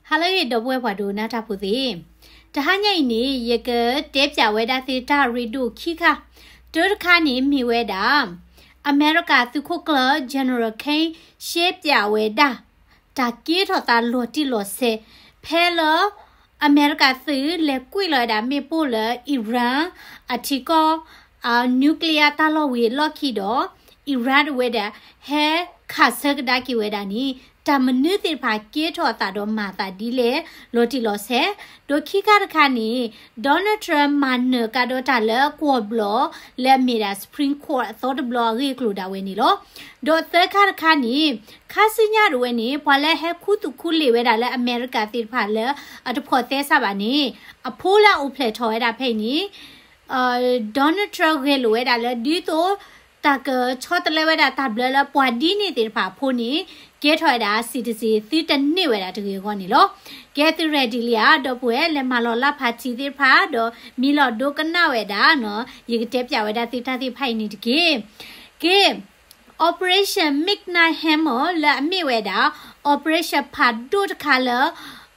ဟါလၢအဂ့ၤ ဒီပုၢ်ဝဲၢ်ပှၤဒိကနၣ်တၢ်ဖိသ့ၣ်, တဟါညါအံၤန့ၣ် ယကတဲပၠးဝဲဒၣ်သုတၢ်ရ့ဒိၣ်ခံခါ, တၢတခါန့ၣ်မ့ၢ်ဝဲဒၣ် အမဲရကၤသုးခိၣ်ကျၢၢ် General Ken ရှဲပၠးဝဲဒၣ် တၢ်ကဲထီၣ်သးလီၤတံၢ်လီၤဆဲး ဖဲလၢ အမဲရကၤသုးလဲၤကွံာ်လီၤဝဲဒၣ်မ့ၣ်ပိၢ်လၢ Iran အထံကီၢ် nuclear တၢ်လီၢ်ဝံၤအလီၢ်ခံဒီး Iran တဝဲဒၣ် ဟဲခးဆၢကဒါက့ၤဝဲဒၣ်န့ၣ် တၢ်မနုၤသ့ၣ်တဖၣ်ကဲထီၣ်အသးဒီးမၤအသးဒ်လဲၣ် လီၤတံၢ်လီၤဆဲး, ဒီးခံခါတခါန့ၣ် Donald Trump မၤနၢၤကဒီးတၢ်လၢကွီၢ်ဘျီၣ် လၢအမ့ၢ်ဒၣ် Supreme Court အသီတဘျီအဂ့ၢ်အကျိၤဒၣ်ဝဲန့ၣ်လီၤ. ဒီးသၢခါတခါန့ၣ် ခါဆူညါတဝဲန့ၣ် ပှၤလၢဟဲခူသူၣ်ခူလ့ၢ်ဝဲဒၣ်လၢအမဲရကၤသ့ၣ်တဖၣ်လၢအတဖိးသဲစးဘၣ်န့ၣ် အဖိလၢအအိၣ်ဖျဲၣ်ထီၣ်ဝဲဒၣ်ဖဲအံၤန့ၣ် Donald Trump ဂဲၤလိာ်ဝဲဒၣ်လၢ ဒ်သိးတၢ်ကဆီတလဲဝဲဒၣ်တၢ်ဘျၢလၢပှၤဒ်န့ၣ်သ့ၣ်တဖၣ်အဖိန့ၣ် ကဲထီၣ်ဝဲဒၣ် citizen သုတန့ၢ်ဝဲဒၣ်တဂ့ၤအဂီၢ်န့ၣ်လီၤ. ကဲသု ready လံဧါ, ဒီပုၢ်ဝဲၢ်လဲၤမၤလီၤလၢ party သ့ၣ်တဖၣ် ဒီးမံလီၤဒိကနၣ်ဝဲဒၣ်နီၤ, ယကတဲပၠးဝဲဒၣ်သုတၢ်သ့ၣ်တဖၣ်အံၤန့ၣ်တက့ၢ်. က့ Operation Midnight Hammer လၢအမ့ၢ်ဝဲဒၣ် operation ဖးဒိၣ်တခါလၢ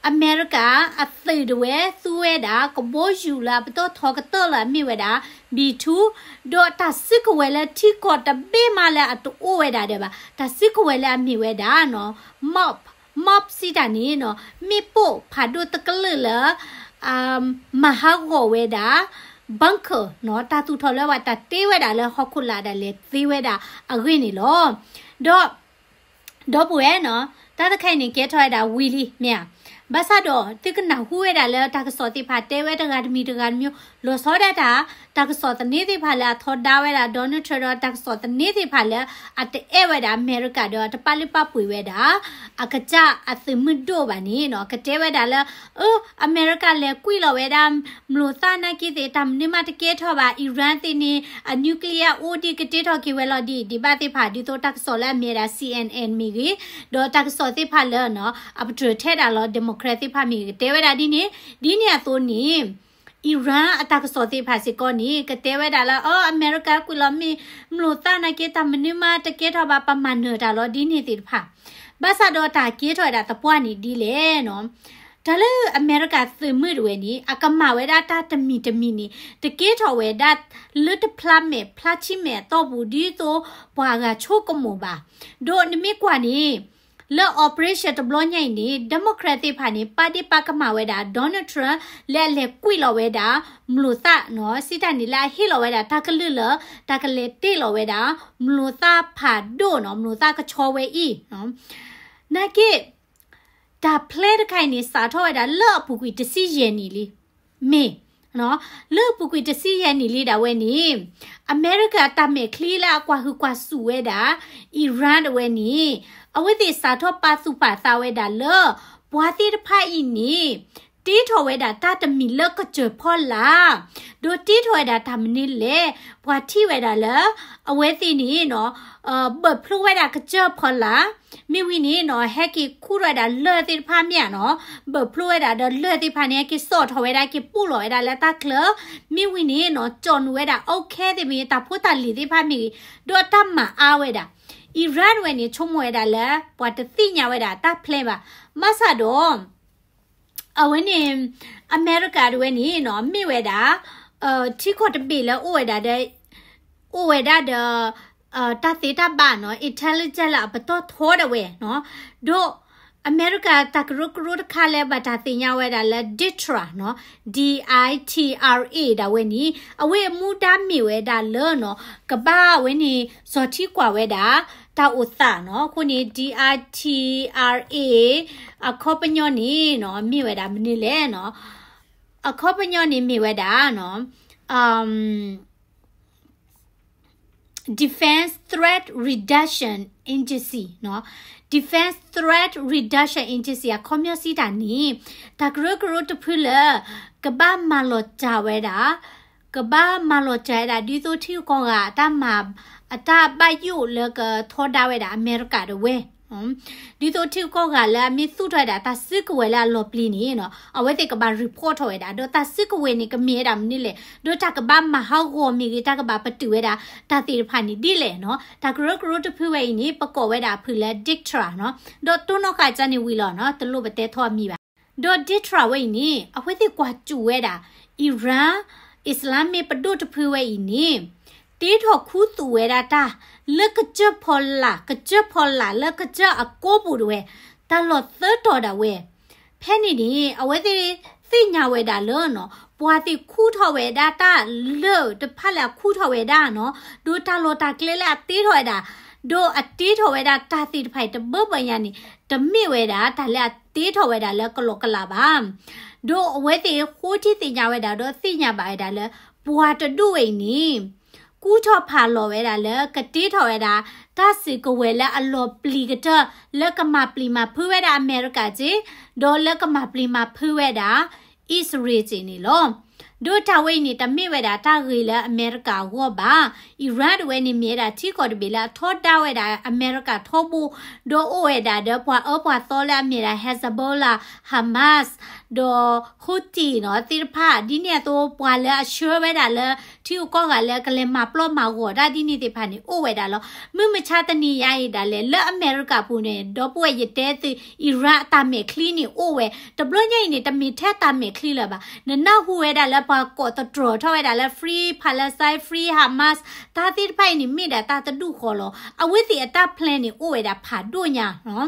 အမဲရကၤအသုးတဝဲသူဝဲဒၣ် ကဘီယူၤလၢအပတီၢ်ထီကတၢၢ်လၢအမ့ၢ်ဝဲဒၣ် B two ဒီးတၢ်စုကဝဲၤလၢထံကီၢ်တဘ့ၣ်မးလၢအတအိၣ်ဝဲဒၣ်ဒီးဘၣ် တၢ်စုကဝဲၤလၢအမ့ၢ်ဝဲဒၣ်နီၤ MOP, MOP စံးတၢ်န့ၣ်နီၤ မ့ၣ်ပိၢ်ဖးဒိၣ်တကလုာ်လၢ မၤဟးဂီၤဝဲဒၣ် bunker နီၤ တၢ်သူၣ်ထီၣ်လၢပှၤတၢ်တ့ဝဲဒၣ်လၢဟီၣ်ခိၣ်လာ်ဒၣ်လဲာ် သ့ဝဲဒၣ်အဂ့ၢ်န့ၣ်လီၤ. ဒီး ဒီပုၢ်ဝဲၢ်နီၤ, တၢ်တခါအံၤန့ၣ် ကဲထီၣ်ဝဲဒၣ်ဝံၤလံ မ့ၢ်ဧါ. ဘၣ်ဆၣ်ဒီး သုကနၢ်ဟူဝဲဒၣ်လၢတၢ်ကစီၣ်သ့ၣ်တဖၣ်တဲဝဲတဂၤတမံၤတဂၤတမံၤ လီၤဆီဒၣ်တၢ် တၢ်ကစီၣ်သန့သ့ၣ်တဖၣ်လၢအထီဒါဝဲဒၣ် Donald Trump ဒီးတၢ်ကစီၣ်သန့သ့ၣ်တဖၣ်လၢအတအဲၣ်ဝဲဒၣ်အမဲရကၤဒီးတပာ်လုၢ်ပာ်ပှ့ၤဝဲဒၣ် အကစၢ်အသုးမုၢ်ဒိၣ်ဘၣ်န့ၣ်နီၤ ကတဲဝဲဒၣ်လၢ အၢ အမဲရကၤလဲၤကွံာ်လီၤဝဲဒၣ် မျိာ်သၣ်နာ်က့သ့ၣ် တၢ်မနုၤမးတကဲထီၣ်ဘၣ် Iran သ့ၣ်န့ၣ် အ nuclear အိၣ်ဒံးကတ့ထီၣ်က့ၤဝဲလီၤဒံး ဒံးဘၣ်သ့ၣ်တဖၣ် ဒ်သိးတၢ်ကစီၣ်လၢအမ့ၢ်ဝဲဒၣ် C N N မ့ၢ်ဂ့ၤ ဒီးတၢ်ကစီၣ်သ့ၣ်တဖၣ်လၢနီၤ အပတြၢၤထဲဒၣ်လီၤ Democrat သ့ၣ်တဖၣ်မ့ၢ်ဂ့ၤ ကတဲဝဲဒၣ်ဒ်န့ၣ် ဒ်န့ၣ်အသိးန့ၣ် Iran အတၢ်ကစီၣ်သ့ၣ်တဖၣ်စ့ၢ်ကီးန့ၣ် ကတဲဝဲဒၣ်လၢ အၢ အမဲရကၤကွံာ်လီၤမ့ၢ် မျိာ်သၣ်နာ်က့ တၢ်မနုၤမးတကဲထီၣ်ဘၣ် ပမၤနၢၤတၢ်လီၤ ဒ်န့ၣ်သ့ၣ်တဖၣ် ဘၣ်ဆၣ်ဒီးတၢ်ကဲထီၣ်ဝဲဒၣ်သပှၢ်န့ၣ်ဒ်လဲၣ်နီၤ တၢ်လၢအမဲရကၤသုးမုၢ်တဝဲန့ၣ် အကမၤဝဲဒၣ်တၢ်တမံၤတမံၤန့ၣ် တကဲထီၣ်ဝဲဒၣ်လၢတဖျါမဲာ်ဖျါဆံမဲာ်အတီၢ်ပူၤ ဒ်သိးပှၤအဂၤဆိကမိၣ်ဘၣ်. ဒီးနမ့ၢ်ကွၢ်န့ၣ် လၢ operation တဘျီညါအံၤန့ၣ် Democrat သ့ၣ်တဖၣ်န့ၣ် ပာ်ဒ့ၣ်ပာ်ကမၣ်ဝဲဒၣ် Donald Trump လၢအလဲၤကွံာ်လီၤဝဲဒၣ် မျိာ်သၣ်နီၤ စံးတၢ်န့ၣ်လၢအဟ့ၣ်လီၤဝဲဒၣ်တၢ်ကလုၢ်လၢ တၢ်ကလဲၤတ့ၢ်လီၤဝဲဒၣ် မျိာ်သၣ်ဖးဒိၣ်နီၤ မျိာ်သၣ်ကဆီဝဲအံၤ နာ်က့ တၢ်ဖျဲတခါအံၤန့ၣ် စးထီၣ်ဝဲဒၣ်လၢအပူၤကွံာ်တဆံယဲၢ်နံၣ်လံ မ့ၢ် လၢအပူၤကွံာ်တဆံယဲၢ်နံၣ်လံဒၣ်ဝဲန့ၣ် အမဲရကၤတၢ်မဲာ်ချံလၢအကွၢ်ဟုၣ်ကွၢ်စူၣ်ဝဲဒၣ် Iran တဝဲန့ၣ် အဝဲသ့ၣ်စးထီၣ်ပာ်သူၣ်ပာ်သးဝဲဒၣ်လၢ ပှၤသ့ၣ်တဖၣ်အံၤန့ၣ် တ့ထီၣ်ဝဲဒၣ်တၢ်တမံၤလၢကစၢၢ်ဖီလာ် ဒီးတ့ထီၣ်ဝဲဒၣ်တၢ်မနုၤလဲၣ် ပှၤထံၣ်ဝဲဒၣ်လၢ အဝဲသ့ၣ်န့ၣ်နီၤ ဘၢၣ်ဖျိဝဲဒၣ်ကစၢၢ်ဖီလာ် မ့ၢ်ဝံၤန့ၣ်နီၤ ဟဲက့ၤခူၣ်ထီၣ်ဝဲဒၣ်လၢၢ်သ့ၣ်တဖၣ်မ့ၢ်ဧါနီၤ ဘၢၣ်ဖျိဝဲဒၣ်ဒီးလၢၢ်သ့ၣ်တဖၣ်န့ၣ် ဟဲက့ၤစိာ်ထီၣ်ဝဲဒၣ် က့ၤပူၣ်လီၤဝဲဒၣ်လၢတၢ်ချၢ မ့ၢ်ဝံၤန့ၣ်နီၤ ကၠီၣ်နုာ်ဝဲဒၣ် အီခဲသ့ၣ်မ့ၢ် တၢ်ဖိတၢ်လံၤသ့ၣ်တဖၣ်မ့ၢ်ဂ့ၤ ဒီးတၢ်မၤအါဝဲဒၣ် Iran တဝဲန့ၣ် ဆိကမိၣ်ဝဲဒၣ်လၢ ပှၤတသ့ၣ်ညါဝဲဒၣ်တၢ်ဖျဲဘၣ် ဘၣ်ဆၣ်ဒီး အဝဲန့ၣ် အမဲရကၤတဝဲန့ၣ်နီၤ မ့ၢ်ဝဲဒၣ် ထံကီၢ်တဘ့ၣ်လၢအိၣ်ဝဲဒၣ်ဒီး အိၣ်ဝဲဒၣ်ဒီး တၢ်သ့တၢ်ဘၣ်နီၤ intelligence လၢအပတီၢ်ထီဒၣ်ဝဲနီၤ ဒီး အမဲရကၤတၢ်ကရၢကရိတခါလၢဘၣ်တၢ်သ့ၣ်ညါဝဲဒၣ်လၢ DITRA နီၤ D I T R A ဒၣ်ဝဲန့ၣ် အဝဲအမူဒါမ့ၢ်ဝဲဒၣ်လၢနီၤ ကဘၣ်ဝဲန့ၣ် စီၤထံကွၢ်ဝဲဒၣ် တၢ်အိၣ်သးနီၤ အဃိန့ၣ် D I T R A အခီပညီန့ၣ်နီၤ မ့ၢ်ဝဲဒၣ်မနုၤလဲၣ်နီၤ အခီပညီန့ၣ်မ့ၢ်ဝဲဒၣ်နီၤ Defense Threat Reduction Agency နီၤ Defense Threat Reduction Agency အခီပညီစံးတၢ်န့ၣ် တၢ်ကရၢကရိတဖုလၢ ကဘၣ်မၤလီၤစှၤဝဲဒၣ် ကဘၣ်မၤလီၤစှၤဝဲဒၣ် ဒ်သိးထံဂုၤကီၢ်ဂၤအတၢ်မၤ အတၢ်ဘၣ်ယိၣ်လၢကထီဒါဝဲဒၣ်အမဲရကၤတဝဲ ဒ်သိးထံဂုၤကီၢ်ဂၤလၢအမ့ၢ်သူၣ်ထီၣ်ဝဲဒၣ်တၢ်စုကဝဲၤလၢအလီၤပျံၤန့ၣ်နီၤ အဝဲသ့ၣ်ကဘၣ် report ထီၣ်ဝဲဒၣ် ဒီးတၢ်စုကဝဲၤန့ၣ် ကမ့ၢ်ဝဲဒၣ်မနုၤလဲၣ် ဒီးတၢ်ကဘၣ်မၤဟးဂီၤမ့ၢ်ဂ့ၤ တၢ်ကဘၣ်ပတုာ်ဝဲဒၣ် တၢ်သ့ၣ်တဖၣ်န့ၣ်ဒ်လဲၣ်နီၤ တၢ်ကရၢကရိတဖုဝဲအံၤန့ၣ် ပကိးဝဲဒၣ်အဖုၣ်လၢ DITRA နီၤ ဒီးတိၢ်နီၣ်ဃာ်ကန့ၣ်ဝံၤလီၤနီၤ တလိၣ်ပတဲထီၣ်အမံၤဘၣ် ဒီးဒ့ထြးဝဲအံၤန့ၣ် အဝဲသ့ၣ်ကွၢ်စူၣ်ဝဲဒၣ် Iran အံၣ်စလါမ့ၣ်ပဒိၣ်တဖုဝဲအံၤန့ၣ် တ့ထီၣ်ခူသူၣ်ဝဲဒၣ်တၢ် လၢကစၢၢ်ဖီလာ် ကစၢၢ်ဖီလာ်လၢကစၢၢ်အကိပူၤတဝဲ တၢ်လီၢ်သၢတီၤဒၣ်ဝဲ ဖဲန့ၣ်န့ၣ် အဝဲသ့ၣ်သ့ၣ်ညါဝဲဒၣ်လၢနီၤ ပှၤသ့ၣ်ခူထီၣ်ဝဲဒၣ်တၢ်လၢာ်တဖၣ်လၢအခူထီၣ်ဝဲဒၣ်နီၤ ဒီးတၢ်လီၢ်တၢ်ကျဲလၢအတ့ထီၣ်ဝဲဒၣ် ဒီးအတ့ထီၣ်ဝဲဒၣ်တၢ်သ့ၣ်တဖၣ်အံၤတဘၢဘၢညါန့ၣ် တမ့ၢ်ဝဲဒၣ်တၢ်လၢအတ့ထီၣ်ဝဲဒၣ်လၢကလီကလးဘၣ်. ဒီးအဝဲသ့ၣ်ဃိထံသ့ၣ်ညါဝဲဒၣ်ဒီးသ့ၣ်ညါဘၣ်ဝဲဒၣ်လၢ ပှၤတဒူၣ်ဝဲအံၤန့ၣ် ကူၣ်ထီၣ်ဖးလီၤဝဲဒၣ်လၢကတ့ထီၣ်ဝဲဒၣ် တၢ်စုကဝဲၤလၢအလီၤပျံၤကတၢၢ် လၢကမၤပျံၤမၤဖုးဝဲဒၣ်အမဲရကၤက့ၢ် ဒီးလၢကမၤပျံၤမၤဖုးဝဲဒၣ် အံၣ်စရ့လးက့ၢ်န့ၣ်လီၤ. ဒီးတၢ်ဝဲအံၤန့ၣ် တမ့ၢ်ဝဲဒၣ်တၢ်ဂ့ၤလၢအမဲရကၤအဂီၢ်ဘၣ်. Iran တဝဲန့ၣ်မ့ၢ်ဝဲဒၣ်ထံကီၢ်တဘ့ၣ်လၢအထီဒါဝဲဒၣ်အမဲရကၤထီဘိ, ဒီးအိၣ်ဝဲဒၣ်ဒီးပှၤအၢပှၤသီလၢအမ့ၢ်ဒၣ် Hezbollah, Hamas, ဒီး Houthi နီၤ သ့ၣ်တဖၣ် ဒ်န့ၣ်အသိး ပှၤလၢအဆှၢဝဲဒၣ်လၢ ထံဂုၤကီၢ်ဂၤလၢကလဲၤမၤပျီမၤဂီၤတၢ်ဒ်န့ၣ်သ့ၣ်တဖၣ်န့ၣ် အိၣ်ဝဲဒၣ်လီၤ. မုၢ်မဆါတနံၤညါအံၤဒၣ်လဲာ် လၢအမဲရကၤပူၤန့ၣ် ဒီပုၢ်ဝဲၢ်ယတဲသု Iran အတၢ်မဲာ်ချံန့ၣ်အိၣ်ဝဲ, တဘျီညါအံၤန့ၣ် တမ့ၢ်ထဲတၢ်မဲာ်ချံလၢၤဘၣ်. နနၢ်ဟူဝဲဒၣ်လၢပှၤကိးသတြီၤထီၣ်ဝဲဒၣ်လၢ Free Palestine, Free Hamas တၢ်သ့ၣ်တဖၣ်အံၤန့ၣ် မ့ၢ်ဒၣ်တၢ်တဒူၣ်ဃီလီၤ. အဝဲသ့ၣ်အတၢ် plan န့ၣ် အိၣ်ဝဲဒၣ်ဖးဒိၣ်ညါ,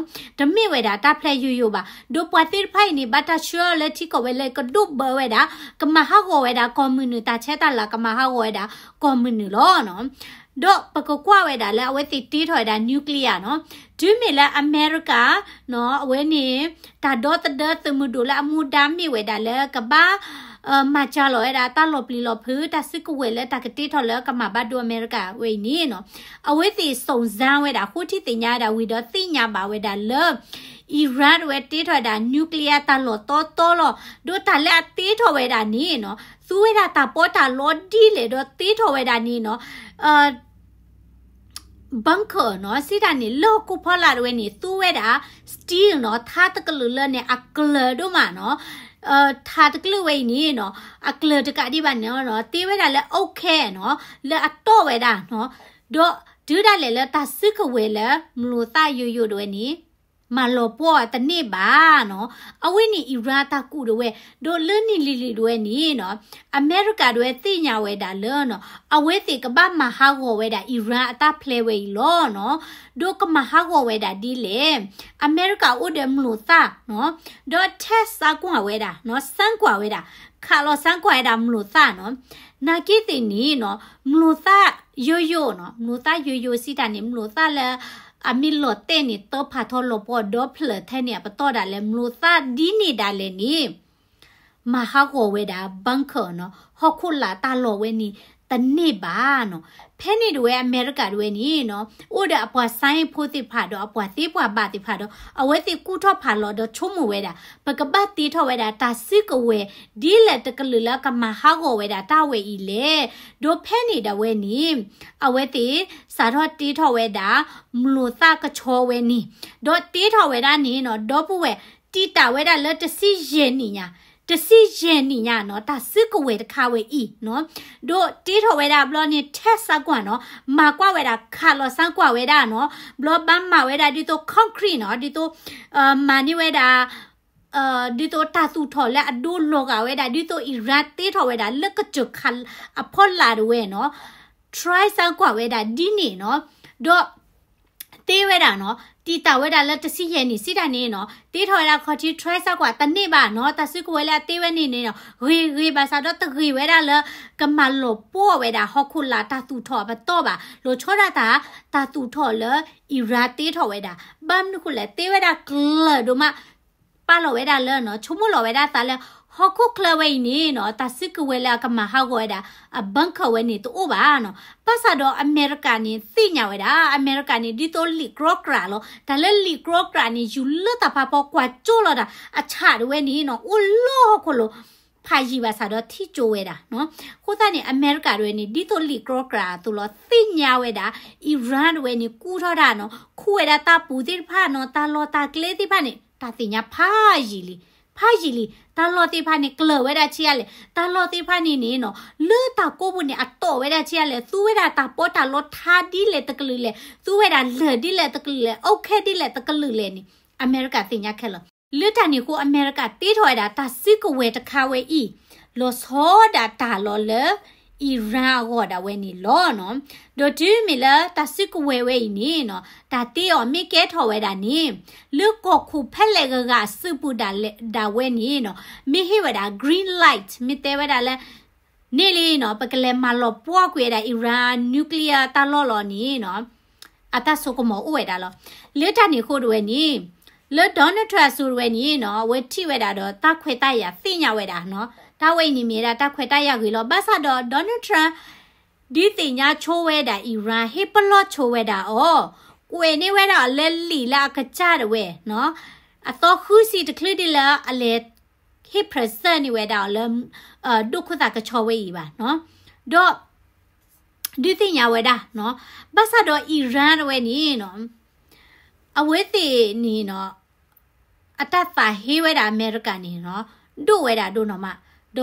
တမ့ၢ်ဝဲဒၣ်တၢ် plan ယိယိဘၣ်. ဒီးပှၤသ့ၣ်တဖၣ်အံၤန့ၣ် ဘၣ်တၢ်ဆှၢအီၤလၢထံကီၢ်ဝဲလၢကဒိၣ်ဘၢဝဲဒၣ်, ကမၤဟးဂီၤဝဲဒၣ်ကီၢ်မုၢ်နုာ် တၢ်ဆဲးတၢ်လၤ ကမၤဟးဂီၤဝဲဒၣ်ကီၢ်မုၢ်နုာ်လီၤ. ဒီးပကကွၢ်ဝဲဒၣ်လၢအဝဲသ့ၣ်တ့ထီၣ်ဝဲဒၣ် nuclear နီၤ, တုၤမ့ၢ်လၢအမဲရကၤ အဝဲန့ၣ် တၢ်ဒီသဒၢသုးမုၢ်ဒိၣ်လၢအမူဒါမ့ၢ်ဝဲဒၣ်လၢကဘၣ် မၤစှၤလီၤဝဲဒၣ်တၢ်လီၤပျံၤလီၤဖုး တၢ်စုကဝဲၤလၢတၢ်ကတ့ထီၣ်လၢကမၤဘၣ်ဒိအမဲရကၤဝဲအံၤန့ၣ်နီၤ, အဝဲသ့ၣ်စုံစမ်းဝဲဒၣ် ဃိထံသ့ၣ်ညါဝဲဒၣ်ဝံၤဒီးသ့ၣ်ညါဘၣ်ဝဲဒၣ်လၢ Iran တဝဲတ့ထီၣ်ဝဲဒၣ် nuclear တၢ်လီၢ်တီတီလီၤ. ဒီးတၢ်လၢအတ့ထီၣ်ဝဲဒၣ်န့ၣ်နီၤ သူဝဲဒၣ်တၢ်ပီးတၢ်လီဒ်လဲၣ်ဒီးတ့ထီၣ်ဝဲဒၣ်န့ၣ်နီၤ bunker နီၤ, စံးတၢ်န့ၣ် လၢဟီၣ်ခိၣ်ဖီလာ်တဝဲန့ၣ် သူဝဲဒၣ် steel နီၤ, ထါတကလုာ်လၢန့ၣ် အကျၢၤဒိၣ်မးနီၤ, ထါတကလုာ်ဝဲအံၤန့ၣ်နီၤ အကျၢၤတကးဒံးဘၣ်န့ၣ်နီၤ တ့ဝဲဒၣ်လၢ အူခဲ နီၤ, လၢအတီၢ်ဝဲဒၣ်နီၤ, ဒီးတုၤဒၣ်လဲာ်လၢတၢ်စုကဝဲၤလၢ မျိာ်သၣ်ယိယိတဝဲန့ၣ် မၤလီၤပှီၢ်တန့ၢ်ဘၣ်နီၤ, အဝဲန့ၣ် Iran တၢ်ကူၣ်တဝဲ, ဒီးလၢနံၣ်လံၤလံၤတဝဲန့ၣ်နီၤ အမဲရကၤတဝဲသ့ၣ်ညါဝဲဒၣ်လၢနီၤ အဝဲသ့ၣ်ကဘၣ်မၤဟးဂီၤဝဲဒၣ် Iran အတၢ် plan ဝဲအံၤလီၤနီၤ, ဒီးကမၤဟးဂီၤဝဲဒၣ်ဒ်လဲၣ်, အမဲရကၤအိၣ်ဒီးမျိာ်သၣ်နီၤ, ဒီးထဲစးကွၢ်ဝဲဒၣ်နီၤ စမ်းကွၢ်ဝဲဒၣ်, ခးလီၤစမ်းကွၢ်ဝဲဒၣ်မျိာ်သၣ်နီၤ, နာ်က့သ့ၣ်န့ၣ်နီၤ မျိာ်သၣ်ယိယိနီၤ, မျိာ်သၣ်ယိယိစံးတၢ်န့ၣ် မျိာ်သၣ်လၢ အမ့ၢ်လီၤတဲာ်န့ၣ် တၢဖးထီလီၤပှီၢ်ဒီဖျၢၣ်ထဲန့ၣ် အပတီၢ်ဒၣ်လဲာ် မျိာ်သၣ်ဒ်န့ၣ်ဒၣ်လဲာ်န့ၣ် မၤဟးဂီၤဝဲဒၣ် bunker နီၤ, ဟီၣ်ခိၣ်လာ်တၢ်လီၢ်ဝဲန့ၣ် တန့ၢ်ဘၣ်နီၤ. ဖဲန့ၣ်တဝဲအမဲရကၤတဝဲန့ၣ်နီၤ အိၣ်ဒီးအပှၤ science ဖိသ့ၣ်တဖၣ်ဒီး အပှၤသ့ပှၤဘၣ်သ့ၣ်တဖၣ်ဒီး အဝဲသ့ၣ်ကူၣ်ထီၣ်ဖးလီၤဒီးဆိကမိၣ်ဝဲဒၣ် ပကဘၣ်တ့ထီၣ်ဝဲဒၣ်တၢ်စုကဝဲၤ ဒ်လဲၣ်တကလုာ်လၢကမၤဟးဂီၤဝဲဒၣ်တၢ်ဝဲအံၤလဲၣ်. ဒီးဖဲန့ၣ်ဒၣ်ဝဲန့ၣ် အဝဲသ့ၣ်စးထီၣ်တ့ထီၣ်ဝဲဒၣ် မျိာ်သၣ်ကဆီဝဲန့ၣ်, ဒီးတ့ထီၣ်ဝဲဒၣ်န့ၣ်နီၤ ဒီပုၢ်ဝဲၢ် တံာ်တာ်ဝဲဒၣ်လၢတဆံယဲၢ်နံၣ်ညါ, တဆံယဲၢ်နံၣ်ညါနီၤ တၢ်စုကဝဲၤတခါဝဲအံၤနီၤ, ဒီးတ့ထီၣ်ဝဲဒၣ်ဘျီန့ၣ် ထဲစးကွၢ်နီၤ မၤကွၢ်ဝဲဒၣ် ခးလီၤစမ်းကွၢ်ဝဲဒၣ်နီၤ, ဘျီဘၣ်မၤဝဲဒၣ်ဒ်သိး concrete နီၤ ဒ်သိး မၤန့ၢ်ဝဲဒၣ် ဒ်သိးတၢ်သူၣ်ထီၣ်လၢအဒိလီၤဂာ်ဝဲဒၣ် ဒ်သိး Iran တ့ထီၣ်ဝဲဒၣ်လၢကစၢၢ်ခး အဖီလာ်တဝဲနီၤ, try စမ်းကွၢ်ဝဲဒၣ်ဒ်န့ၣ်နီၤ, ဒီး တ့ဝဲဒၣ်နီၤ တံာ်တာ်ဝဲဒၣ်လၢတဆံယဲၢ်နံၣ်စံးတၢ်န့ၣ်နီၤ တ့ထီၣ်ဝဲဒၣ်ခီၣ်ထံး try စမ်းကွၢ်တန့ၢ်ဘၣ်နီၤ တၢ်စုကဝဲၤလၢအတ့ဝဲန့ၣ်န့ၣ်နီၤ ဂ့ၤဂ့ၤဘၣ်ဆၣ်ဒီးတဂ့ၤဝဲဒၣ်လၢ ကမၤလီၤပှီၢ်ဝဲဒၣ်ဟီၣ်ခိၣ်လာ်တၢ်သူၣ်ထီၣ်အပတီၢ်ဘၣ် လီၤဆီဒၣ်တၢ် တၢ်သူၣ်ထီၣ်လၢ Iran တ့ထီၣ်ဝဲဒၣ် ဘၣ်မနုၤဃိလဲၣ် တ့ဝဲဒၣ်ကျၢၤဒိၣ်မး ပာ်လီၤဝဲဒၣ်လၢနီၤ ဆိကမိၣ်လီၤဝဲဒၣ်သးလၢ ဟီၣ်ခိၣ်ချၢဝဲအံၤန့ၣ်နီၤ တၢ်စုကဝဲၤလၢအကမၤဟးဂီၤဝဲဒၣ် အ bunker ဝဲန့ၣ်တအိၣ်ဘၣ်နီၤ ဘၣ်ဆၣ်ဒီးအမဲရကၤန့ၣ်သ့ၣ်ညါဝဲဒၣ် အမဲရကၤန့ၣ် ဒ်သိးလံာ်ကြီကြးလီၤ တၢ်လၢလံာ်ကြီကြးန့ၣ် ယူၤလၢတၢ်ဖးဖီကွၢ်ကၠိလီၤတၢ် အဆၣ်တဝဲန့ၣ်နီၤ အိၣ်လၢဟီၣ်ခိၣ်လိၤ ဖးယံာ်ဘၣ်ဆၣ်ဒီးထံၣ်ကၠိဝဲဒၣ်နီၤ အဃိသတးန့ၣ် အမဲရကၤတဝဲန့ၣ် ဒ်သိးလံာ်ကြီကြးအသိးလီၤ သ့ၣ်ညါဝဲဒၣ် Iran တဝဲန့ၣ် ကူၣ်ထီၣ်တၢ်နီၤ ခူၣ်ဝဲဒၣ်တၢ်ပူၤသ့ၣ်တဖၣ်နီၤ တၢ်လီၢ်တၢ်ကျဲသ့ၣ်တဖၣ်န့ၣ် တၢ်သ့ၣ်ညါဖးယံာ်လံ ဖးယံာ်လံ တၢ်လီၢ်သ့ၣ်တဖၣ်န့ၣ် ကျၢၤဝဲဒၣ်ဆံးအါလဲၣ် တၢ်လီၢ်သ့ၣ်တဖၣ်န့ၣ်န့ၣ်နီၤ လၢတၢ်ကိးပူၤန့ၣ် အတီၢ်ဝဲဒၣ်ဆံးအါလဲၣ် သူဝဲဒၣ်တၢ်ပီးတၢ်လီထါဒ်လဲၣ်တကလုာ်လဲၣ် သူဝဲဒၣ်လၢၢ်ဒ်လဲၣ်တကလုာ်လဲၣ် အူခဲဒ်လဲၣ်တကလုာ်လဲၣ်န့ၣ် အမဲရကၤသ့ၣ်ညါခဲလၢာ် လၢတၢ်န့ၣ်အဃိ အမဲရကၤတ့ထီၣ်ဝဲဒၣ်တၢ်စုကဝဲၤတခါဝဲအံၤ လီၤဆီဒၣ်တၢ်လီၤလၢ Iran အဂီၢ်ဒၣ်ဝဲန့ၣ်လီၤနီၤ. ဒီးတုၤမ့ၢ်လၢတၢ်စုကဝဲၤဝဲအံၤန့ၣ်နီၤ တၢ်တ့အီၤမ့ၢ်ကဲထီၣ်ဝဲဒၣ်န့ၣ် လၢကီၢ်ခိၣ်ဖဲလဲၣ်ဂၤဂၤအစုပူၤဒၣ်လဲာ် ဒၣ်ဝဲန့ၣ်နီၤ မ့ၢ်ဟ့ၣ်ဝဲဒၣ် green light မ့ၢ်တဲဝဲဒၣ်လၢ န့ၣ်လံနီၤ ပကလဲၤမၤလီၤပှီၢ်ကွံာ်ဝဲဒၣ် Iran nuclear တၢ်လီၢ်လီၤန့ၣ်နီၤ အတၢ်စိကမီၤအိၣ်ဝဲဒၣ်လီၤ. လၢတၢ်န့ၣ်အဃိဒၣ်ဝဲန့ၣ် လၢ Donald Trump အစိၤဒၣ်ဝဲန့ၣ်နီၤ အဝဲထံၣ်ဝဲဒၣ်ဒီးတၢ်ခွဲးတၢ်ယာ်သ့ၣ်ညါဝဲဒၣ်နီၤ တၢ်ဝဲအံၤန့ၣ်မ့ၢ်ဝဲဒၣ်တၢ်ခွဲးတၢ်ယာ်ဂ့ၤလီၤ. ဘၣ်ဆၣ်ဒီး Donald Trump ဒုးသ့ၣ်ညါဆိဝဲဒၣ် Iran ဟ့ၣ်ပလီၢ်ဆိဝဲဒၣ်အီၤ ကွဲးန့ၢ်ဝဲဒၣ်အီၤလၢလံာ်လၢအကစၢ်ဒၣ်ဝဲနီၤ အသီဃုဆံတချုးဒ်လၢအလဲၤ ဟ့ၣ် present န့ၢ်ဝဲဒၣ်အီၤလၢ ဒိၣ်ခိၣ်သးကဆီဝဲအံၤဘၣ်နီၤ ဒီး ဒုးသ့ၣ်ညါဝဲဒၣ်နီၤ ဘၣ်ဆၣ်ဒီး Iran တဝဲန့ၣ်နီၤ အဝဲသ့ၣ်န့ၣ်နီၤ အတၢ်သးဟ့ဝဲဒၣ်အမဲရကၤန့ၣ်နီၤ ဒိၣ်ဝဲဒၣ်ဒိၣ်နီၤမး ဒီ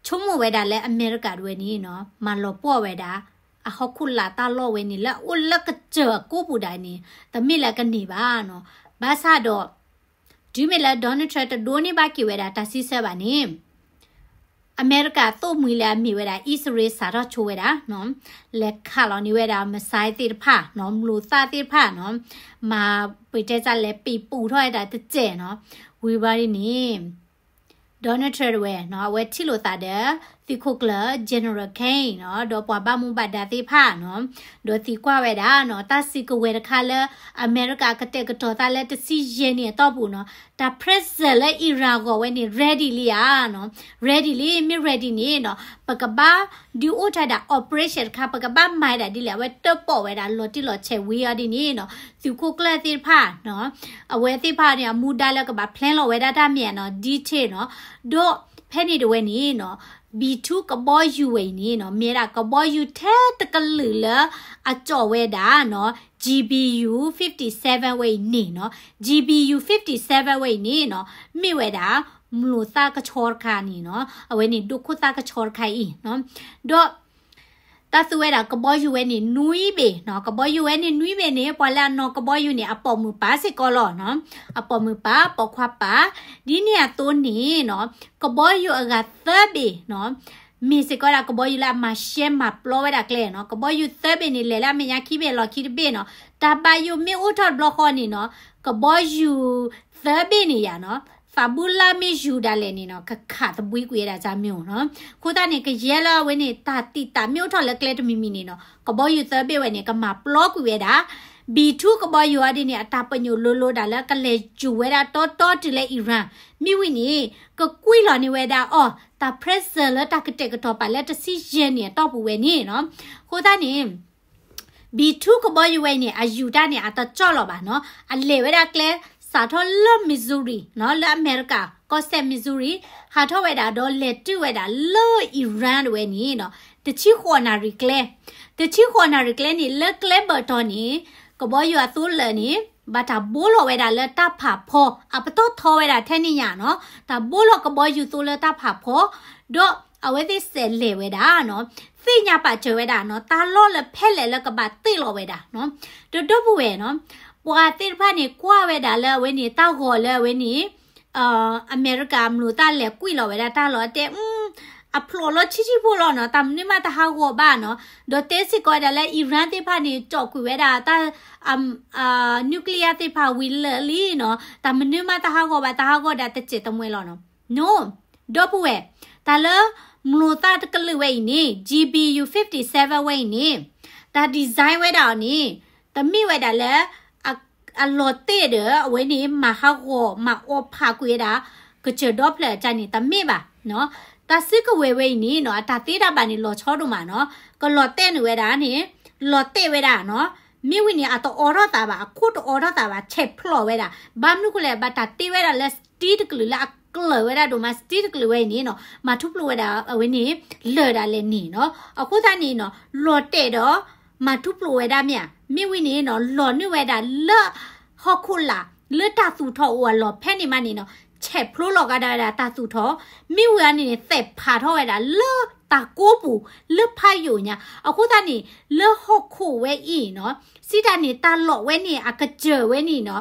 းဆိကမိၣ်ဝဲဒၣ်လၢအမဲရကၤတဝဲန့ၣ်နီၤ မၤလီၤပှီၢ်ဝဲဒၣ် အဟီၣ်ခိၣ်လာ်တၢ်လီၢ်ဝဲန့ၣ် လၢအအိၣ်လၢကစၢၢ်အကိးပူၤဒၣ်န့ၣ် တမ့ၢ်လၢကန့ၢ်ဘၣ်နီၤ ဘၣ်ဆၣ်ဒီး တုၤမ့ၢ်လၢ Donald Trump တဒိးန့ၢ်ဘၣ်က့ၤဝဲဒၣ်တၢ်စံးဆၢဘၣ်န့ၣ် အမဲရကၤသိၣ်မှံၤလၢအမ့ၢ်ဝဲဒၣ် အံၣ်စရ့လးစးထီၣ်ဆိဝဲဒၣ်နီၤ လဲၤခးလီၤန့ၢ်ဝဲဒၣ် missile သ့ၣ်တဖၣ်နီၤ မျိာ်သၣ်သ့ၣ်တဖၣ်နီၤ မၤပှဲၤတဲစၢ်လဲၤပံာ်ပူၤထီၣ်ဝဲဒၣ်တစဲးနီၤ ဝံၤဘၣ်ဒ်န့ၣ် Donald Trump တဝဲနီၤ အဝဲထံၣ်လိာ်သးဒီး သုးခိၣ်ကျၢၢ် General Kane နီၤ ဒီးပှၤဘၣ်မူဘၣ်ဒါသ့ၣ်တဖၣ်နီၤ ဒီးသံကွၢ်ဝဲဒၣ်နီၤ တၢ်စုကဝဲၤတခါလၢ အမဲရကၤကတဲာ်ကတီၤသးလၢတဆံယဲၢ်နံၣ်အတီၢ်ပူၤနီၤ တၢ် present လၢ Iran အဂီၢ်ဝဲန့ၣ် ready လံဧါနီၤ ready လံ မ့ၢ် ready န့ၣ်နီၤ ပကဘၣ်ဒုးအိၣ်ထီၣ်ဒၣ် operation တခါ ပကဘၣ်မၤဒၣ်ဒ်လဲၣ် အဝဲတၢၣ်ပီၣ်ဝဲဒၣ်လီၤတံၢ်လီၤဆဲးဝံၤအီၤဒ်န့ၣ်နီၤ သုးခိၣ်ကျၢၢ်သ့ၣ်တဖၣ်နီၤ အဝဲသ့ၣ်တဖၣ်န့ၣ် အမူဒါလၢကဘၣ် plan လီၤဝဲဒၣ်တၢ်မ့ၢ်ဧါနီၤ detail နီၤ ဒီးဖဲန့ၣ်တဝဲန့ၣ်နီၤ B two ကဘီယူၤဝဲအံၤန့ၣ်နီၤ မ့ၢ်ဝဲဒၣ်ကဘီယူၤထဲတကလုာ်လၢအကၠီၣ်ဝဲဒၣ်နီၤ G B U fifty-seven ဝဲအံၤန့ၣ်နီၤ G B U fifty-seven ဝဲအံၤန့ၣ်နီၤ မ့ၢ်ဝဲဒၣ် မျိာ်သၣ်ကဆီတခါန့ၣ်နီၤ အဝဲန့ၣ်ဒိၣ်ခိၣ်သၣ်ကဆီတခါအံၤနီၤ ဒီး တၢ်သူဝဲဒၣ်ကဘီယူၤဝဲန့ၣ်နွံဘ့ၣ်နီၤ ကဘီယူၤဝဲန့ၣ်နွံဘ့ၣ်န့ၣ် ပှၤလၢအနီၣ်ကဘီယူၤန့ၣ် အပိာ်မုၣ်ပၢ်စ့ၢ်ကီးလီၤနီၤ အပိာ်မုၣ်ပၢ် ပိာ်ခွါပၢ် ဒ်န့ၣ်အသိးန့ၣ်နီၤ ကဘီယူၤအဂၤသၢဘ့ၣ်နီၤ မ့ၢ်စ့ၢ်ကီးဒၣ်ကဘီယူၤလၢအမၤရှဲမၤပျီဝဲဒၣ်ကျဲနီၤ ကဘီယူၤသၢဘ့ၣ်န့ၣ် လဲၤလၢအမဲာ်ညါခံဘ့ၣ်လီၢ်ခံတဘ့ၣ်နီၤ တၢ်ဘၣ်ယိၣ်မ့ၢ်အိၣ်ထီၣ်တဘျီဃီန့ၣ်နီၤ ကဘီယူၤသၢဘ့ၣ်န့ၣ်ယါနီၤ သးဘူၣ်လၢ်မ့ၢ်ယူၤဒၣ်လဲာ်န့ၣ်နီၤ ကခးသဘှံးကွံာ်ဝဲဒၣ်ကၢ်မ့ၢ်ဧိၤနီၤ အဃိသတးန့ၣ် ကယဲၢ်လၢအဝဲန့ၣ် တၢ်တံာ်တာ်မ့ၢ်အိၣ်ထီၣ်လၢကျဲတမံၤမံၤန့ၣ်နီၤ ကဘီယူၤသၢဘ့ၣ်ဝဲန့ၣ် ကမၤပျီကွံာ်ဝဲဒၣ် B two ကဘီယူၤအီၤဒ်န့ၣ် အတၢ်ပညိၣ်လိၤလိၤဒၣ်လၢကလဲၤယူၤဝဲဒၣ်တီတီတုၤလၢ Iran မ့ၢ်ဝံၤန့ၣ် ကကွံာ်လီၤန့ၢ်ဝဲဒၣ်အီၤ တၢ် present လၢတၢ်ကတဲာ်ကတီၤပာ်လၢတဆံယဲၢ်နံၣ်အတီၢ်ပူၤဝဲန့ၣ်နီၤ အဃိသတးန့ၣ် B two ကဘီယူၤဝဲအံၤန့ၣ် အယူၤတၢ်န့ၣ် အတကၠီၣ်လီၤဘၣ်နီၤ. အလဲၤဝဲဒၣ်ကျဲ စးထီၣ်လၢ Missouri နီၤ, လၢအမဲရကၤ ကီၢ်စဲၣ် Missouri ဟးထီၣ်ဝဲဒၣ်ဒီးလဲၤတုၤဝဲဒၣ်လၢ Iran တဝဲန့ၣ်နီၤ, တဆံဃိးနၣ်ရံၣ်ကျဲ, တဆံဃိးနၣ်ရံၣ်ကျဲန့ၣ် လၢကျဲဘၢၣ်တီၤန့ၣ် ကဘီယူၤအသိလၢာ်န့ၣ် ဘၣ်တၢ်ဘိလီၤဝဲဒၣ်လၢတၢ်ဖးဖီ, အပတီၢ်ထီဝဲဒၣ်ထဲန့ၣ်ညါနီၤ, တၢ်ဘိလီၤကဘီယူၤသိလၢတၢ်ဖးဖီ, ဒီးအဝဲသ့ၣ်စဲးလဲၤဝဲဒၣ်နီၤ, သ့ၣ်ညါပာ်စၢၤဝဲဒၣ်နီၤ, တၢ်လီၢ်လၢဖဲလဲၣ်လၢကဘၣ်တ့ၢ်လီၤဝဲဒၣ်နီၤ. ဒီးဒီပုၢ်ဝဲၢ်နီၤ, ပှၤသ့ၣ်တဖၣ်န့ၣ် ကွၢ်ဝဲဒၣ်လၢအဝဲန့ၣ် တၢ်ဂီၤလၢအဝဲန့ၣ် အမဲရကၤအမျိာ်သၣ်လဲၤကွံာ်လီၤဝဲဒၣ်တၢ်လီၤတဲ, အဖျိးလီၤဆံးဆံးဖိလီၤနီၤ, တၢ်မနုၤမးတဟးဂီၤဘၣ်နီၤ. ဒီးတဲစ့ၢ်ကီးဝဲဒၣ်လၢ Iran သ့ၣ်တဖၣ်န့ၣ် ကၠီၣ်ကွံာ်ဝဲဒၣ်တၢ် nuclear သ့ၣ်တဖၣ်ဝံၤလၢာ်လံနီၤ, တၢ်မနုၤမးတဟးဂီၤဘၣ်, တဟးဂီၤဒၣ်တစဲးတမှဲလီၤနီၤ. နီၤ, ဒီပုၢ်ဝဲၢ်, တၢ်လၢမျိာ်သၣ်တကလုာ်ဝဲအံၤန့ၣ် G B U fifty-seven ဝဲအံၤန့ၣ် တၢ် design ဝဲဒၣ်အီၤန့ၣ် တမ့ၢ်ဝဲဒၣ်လၢ အလီၤတဲာ်ဒီး အဝဲန့ၣ် မၤဟးဂီၤ မၤအီဖးကွံာ်ဝဲဒၣ် ကစၢၢ်ဒီဖျၢၣ်အကါန့ၣ် တမ့ၢ်ဘၣ်နီၤ. တၢ်စုကဝဲၤဝဲအံၤန့ၣ်နီၤ အတၢ်သ့တၢ်ဘၣ်န့ၣ် လီၤဆီဒိၣ်မးနီၤ. ကလီၤတဲာ်န့ၢ်ဝဲဒၣ်န့ၣ် လီၤတဲာ်ဝဲဒၣ်နီၤ. မ့ၢ်ဝံၤန့ၣ် အတအိးထီၣ်သးဘၣ်, အခိၣ်တအိးထီၣ်သးဘၣ်, ဆဲးဖျိးဝဲဒၣ်. ဘၣ်မနုၤဃိလဲၣ်, ဘၣ်တၢ်တ့ဝဲဒၣ်လၢ steel တကလုာ်လၢအကျၢၤဝဲဒၣ်ဒိၣ်မး, steel တကလုာ်ဝဲအံၤန့ၣ်နီၤ မၤထူၣ်ဖျိးဝဲဒၣ်အဝဲန့ၣ် လၢာ်ဒၣ်လဲာ်န့ၣ်နီၤ. အဃိသတးန့ၣ်နီၤ လီၤတဲာ်ဒီး မၤထူၣ်ဖျိးဝဲဒၣ်မ့ၢ်ဧါ. မ့ၢ်ဝံၤန့ၣ်နီၤ လီၤနုာ်ဝဲဒၣ်လၢ ဟီၣ်ခိၣ်လာ် လၢတၢ်သူၣ်ထီၣ်အိၣ်အလီၢ်ဖဲန့ၣ်မးန့ၣ်နီၤ ဆဲးဖျိးလီၤကဒါဝဲဒၣ်တၢ်သူၣ်ထီၣ်. မ့ၢ်ဝံၤအန့ၣ်န့ၣ် သဲးဖးထီၣ်ဝဲဒၣ်လၢတၢ်ကိးပူၤ လၢဖးယိာ်ညါ. အဃိသတးန့ၣ် လၢဟီၣ်ခိၣ်ဝဲအံၤနီၤ စံးတၢ်န့ၣ် တၢ်လီၢ်ဝဲန့ၣ် အကစၢၢ်ဝဲန့ၣ်နီၤ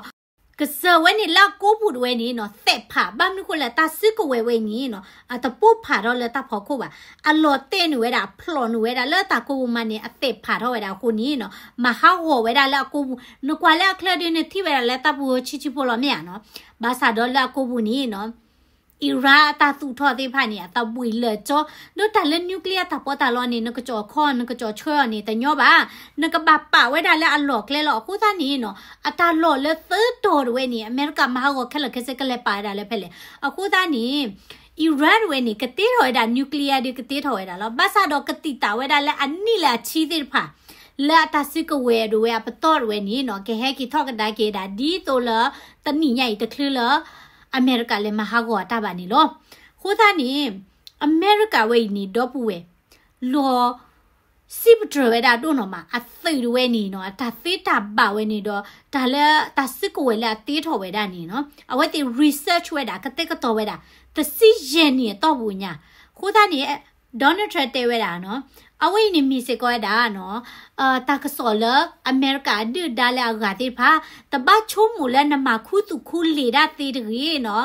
ကစၢၢ်ဝဲန့ၣ်လၢအကိးပူၤတဝဲန့ၣ်နီၤ သဲးဖး ဘၣ်မနုၤဃိလဲၣ် တၢ်စုကဝဲၤဝဲအံၤန့ၣ်နီၤ အတပိၢ်ဖးထီၣ်လၢတၢ်ဖီခိၣ်ဘၣ်. အလီၤတဲာ်နုာ်ဝဲဒၣ် အဖျိးနုာ်ဝဲဒၣ်လၢတၢ်ကိးပူၤမးန့ၣ် အသဲးဖးထီၣ်ဝဲဒၣ်အဃိန့ၣ်နီၤ မၤဟးဂီၤဝဲဒၣ်လၢအကိးပူၤ နကွၢ်လၢအချၢဒုး နထံၣ်ဝဲဒၣ်လၢတၢ်ပူၤဆံးဆံးဖိလီၤမ့ၢ်ဧါနီၤ. ဘၣ်ဆၣ်ဒီးလၢအကိးပူၤန့ၣ်နီၤ Iran အတၢ်သူၣ်ထီၣ်သ့ၣ်တဖၣ်န့ၣ် အသးဘှံးလၢာ်ကၠီ, ဒီးတၢ်လၢ nuclear တၢ်ပီးတၢ်လီန့ၣ် နကကၠီၤခီၣ် နကကၠီၤဆှၢအီၤန့ၣ် တညီဘၣ်, နကဘၣ်ပာ်ဝဲဒၣ်လၢအလီၢ်ကျဲလီၤ. အဃိသတးန့ၣ်နီၤ အတၢ်လီၢ်လၢသၢတီၤတဝဲန့ၣ် အမဲရကၤမၤဟးဂီၤခဲလၢာ်ခဲဆ့ ကလဲၤပာ်ဝဲဒၣ်လၢဖဲလဲၣ်. အဃိသတးန့ၣ် Iran တဝဲန့ၣ် ကတ့ထီၣ်ဝဲဒၣ် nuclear ဒုးကတ့ထီၣ်ဝဲဒၣ်လီၤ. ဘၣ်ဆၣ်ဒီးကတံာ်တာ်ဝဲဒၣ်လၢအနံၣ်လၢအဆံသ့ၣ်တဖၣ် လၢအတၢ်စုကဝဲၤဒၣ်ဝဲအပတီၢ်တဝဲန့ၣ်နီၤ ကဟဲက့ၤထီၣ်ကဒါက့ၤဒၣ် ဒ်သိးလၢ တနံၤညါအံၤတချုးလၢ အမဲရကၤလဲၤမၤဟးဂီၤအတၢ်ဘၣ်န့ၣ်လီၤ. အဃိသတးန့ၣ် အမဲရကၤဝဲအံၤန့ၣ် ဒီပုၢ်ဝဲၢ် လီၤစံးပတြၢၤဝဲဒၣ်ဒိၣ်နီၤမး အသုးတဝဲန့ၣ်နီၤ အတၢ်သ့တၢ်ဘၣ်ဝဲန့ၣ်ဒီး တၢ်လၢတၢ်စုကဝဲၤလၢအတ့ထီၣ်ဝဲဒၣ်န့ၣ်နီၤ အဝဲသ့ၣ် research ဝဲဒၣ် ကတဲာ်ကတီၤဝဲဒၣ် တဆံယဲၢ်နံၣ်အတီၢ်ပူၤညါ. အဃိသတးန့ၣ် Donald Trump တဲဝဲဒၣ်နီၤ အဝဲအံၤန့ၣ်မ့ၢ်စ့ၢ်ကီးဝဲဒၣ်နီၤ တၢ်ကစီၣ်လၢအမဲရကၤအဒုၣ်အဒါလၢအဂၤသ့ၣ်တဖၣ် တဘၣ်ဆိကမိၣ်လၢနမၤခူသူၣ်ခူလံာ်ဒၣ်သ့တဂ့ၤနီၤ.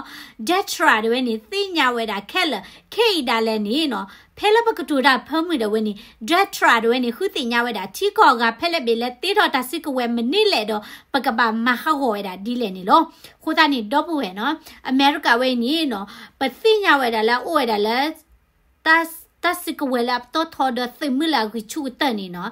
Donald Trump တဝဲန့ၣ် သ့ၣ်ညါဝဲဒၣ်ခဲလၢာ် ခဲအံၤဒၣ်လဲာ်န့ၣ်နီၤ ဖဲလၢပကတိၤတၢ်ဖၢမုၢ်ဒၣ်ဝဲန့ၣ် Donald Trump တဝဲန့ၣ် ဃုသ့ၣ်ညါဝဲဒၣ် ထံကီၢ်အဂၤဖဲလဲၣ်ဘ့ၣ်လၢတ့ထီၣ်တၢ်စုကဝဲၤမနုၤလဲၣ်ဒီး ပကဘၣ်မၤဟးဂီၤဝဲဒၣ်ဒ်လဲၣ်န့ၣ်လီၤ. အဃိသတးန့ၣ် ဒီပုၢ်ဝဲၢ်နီၤ အမဲရကၤဝဲအံၤန့ၣ်နီၤ ပသ့ၣ်ညါဝဲဒၣ်လၢအအိၣ်ဝဲဒၣ်လၢ တၢ် တၢ်စုကဝဲၤလၢအပတီၢ်ထီဒီးသုးမုၢ်လၢအဂံၢ်ဆူၣ်ကတၢၢ်န့ၣ်နီၤ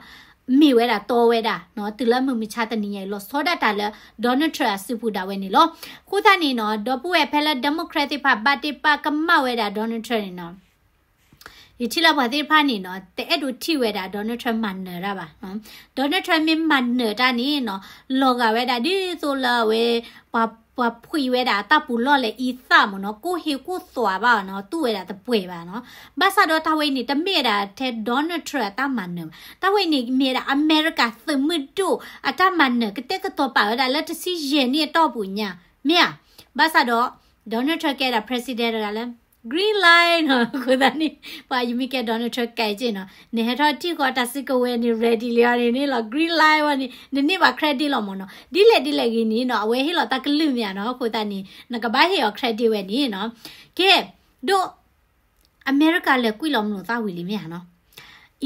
မ့ၢ်ဝဲဒၣ်တီဝဲဒၣ်နီၤ တုၤလၢမုၢ်မဆါတနံၤညါအံၤ လီၤဆီဒၣ်တၢ်လၢ Donald Trump အစုပူၤဒၣ်ဝဲန့ၣ်လီၤ. အဃိသတးန့ၣ်နီၤ ဒီပုၢ်ဝဲၢ်ဖဲလၢ Democrat သ့ၣ်တဖၣ် ဘၣ်တ့ၢ်ပာ်ကမၣ်ဝဲဒၣ် Donald Trump န့ၣ်နီၤ ယထံၣ်လၢပှၤသ့ၣ်တဖၣ်န့ၣ်နီၤ တအဲၣ်ဒိးထံၣ်ဝဲဒၣ် Donald Trump မၤနၢၤတၢ်ဘၣ်. Donald Trump မ့ၢ်မၤနၢၤတၢ်န့ၣ်နီၤ လီၤဂာ်ဝဲဒၣ်ဒ်သိးလၢအဝဲ ပှၤ ပှၤဖှံးဝဲဒၣ်တၢ်ပူၤလီၢ်လဲၤအံသၣ်မ့ၢ်နီၤ ကိၢ်ဟ့ၣ်ကိၢ်သွးဘၣ်နီၤ တူၢ်ဝဲဒၣ်တပှဲၤဘၣ်နီၤ. ဘၣ်ဆၣ်ဒီးတၢ်ဝဲအံၤန့ၣ် တမ့ၢ်ဝဲဒၣ်ထဲ Donald Trump အတၢ်မၤနၢၤဘၣ်. တၢ်ဝဲအံၤန့ၣ် မ့ၢ်ဝဲဒၣ်အမဲရကၤသုးမုၢ်ဒိၣ်အတၢ်မၤနၢၤ ကတဲာ်ကတီၤပာ်ဝဲဒၣ်လၢတဆံယဲၢ်နံၣ်အတီၢ်ပူၤညါ မ့ၢ်ဧါ. ဘၣ်ဆၣ်ဒီး Donald Trump ကဲဒၣ် president တဂၤလၢ green light နီၤ အဃိသတးန့ၣ် ပှၤယမ့ၢ်ကဲ Donald Trump ကဲက့ၢ်နီၤ နဟဲထီၣ်ထံၣ်ဃီတၢ်စုကဝဲၤန့ၣ် ready လံအီၤန့ၣ်န့ၣ်လီၤ green light ဝဲန့ၣ် နန့ၢ်ဘၣ် credit လီၤမ့ၢ်နီၤ ဒ်လဲၣ်ဒ်လဲၣ်ဂ့ၤန့ၣ်နီၤ အဝဲဟ့ၣ်လီၤတၢ်ကလုၢ်မ့ၢ်ဧါနီၤ အဃိသတးန့ၣ် နကဘၣ်ဟ့ၣ်အီၤ credit ဝဲန့ၣ်နီၤ ကဲ ဒိၣ် အမဲရကၤလဲၤကွံာ်လီၤမလိာ်သၣ်ဝံၤလံမ့ၢ်ဧါနီၤ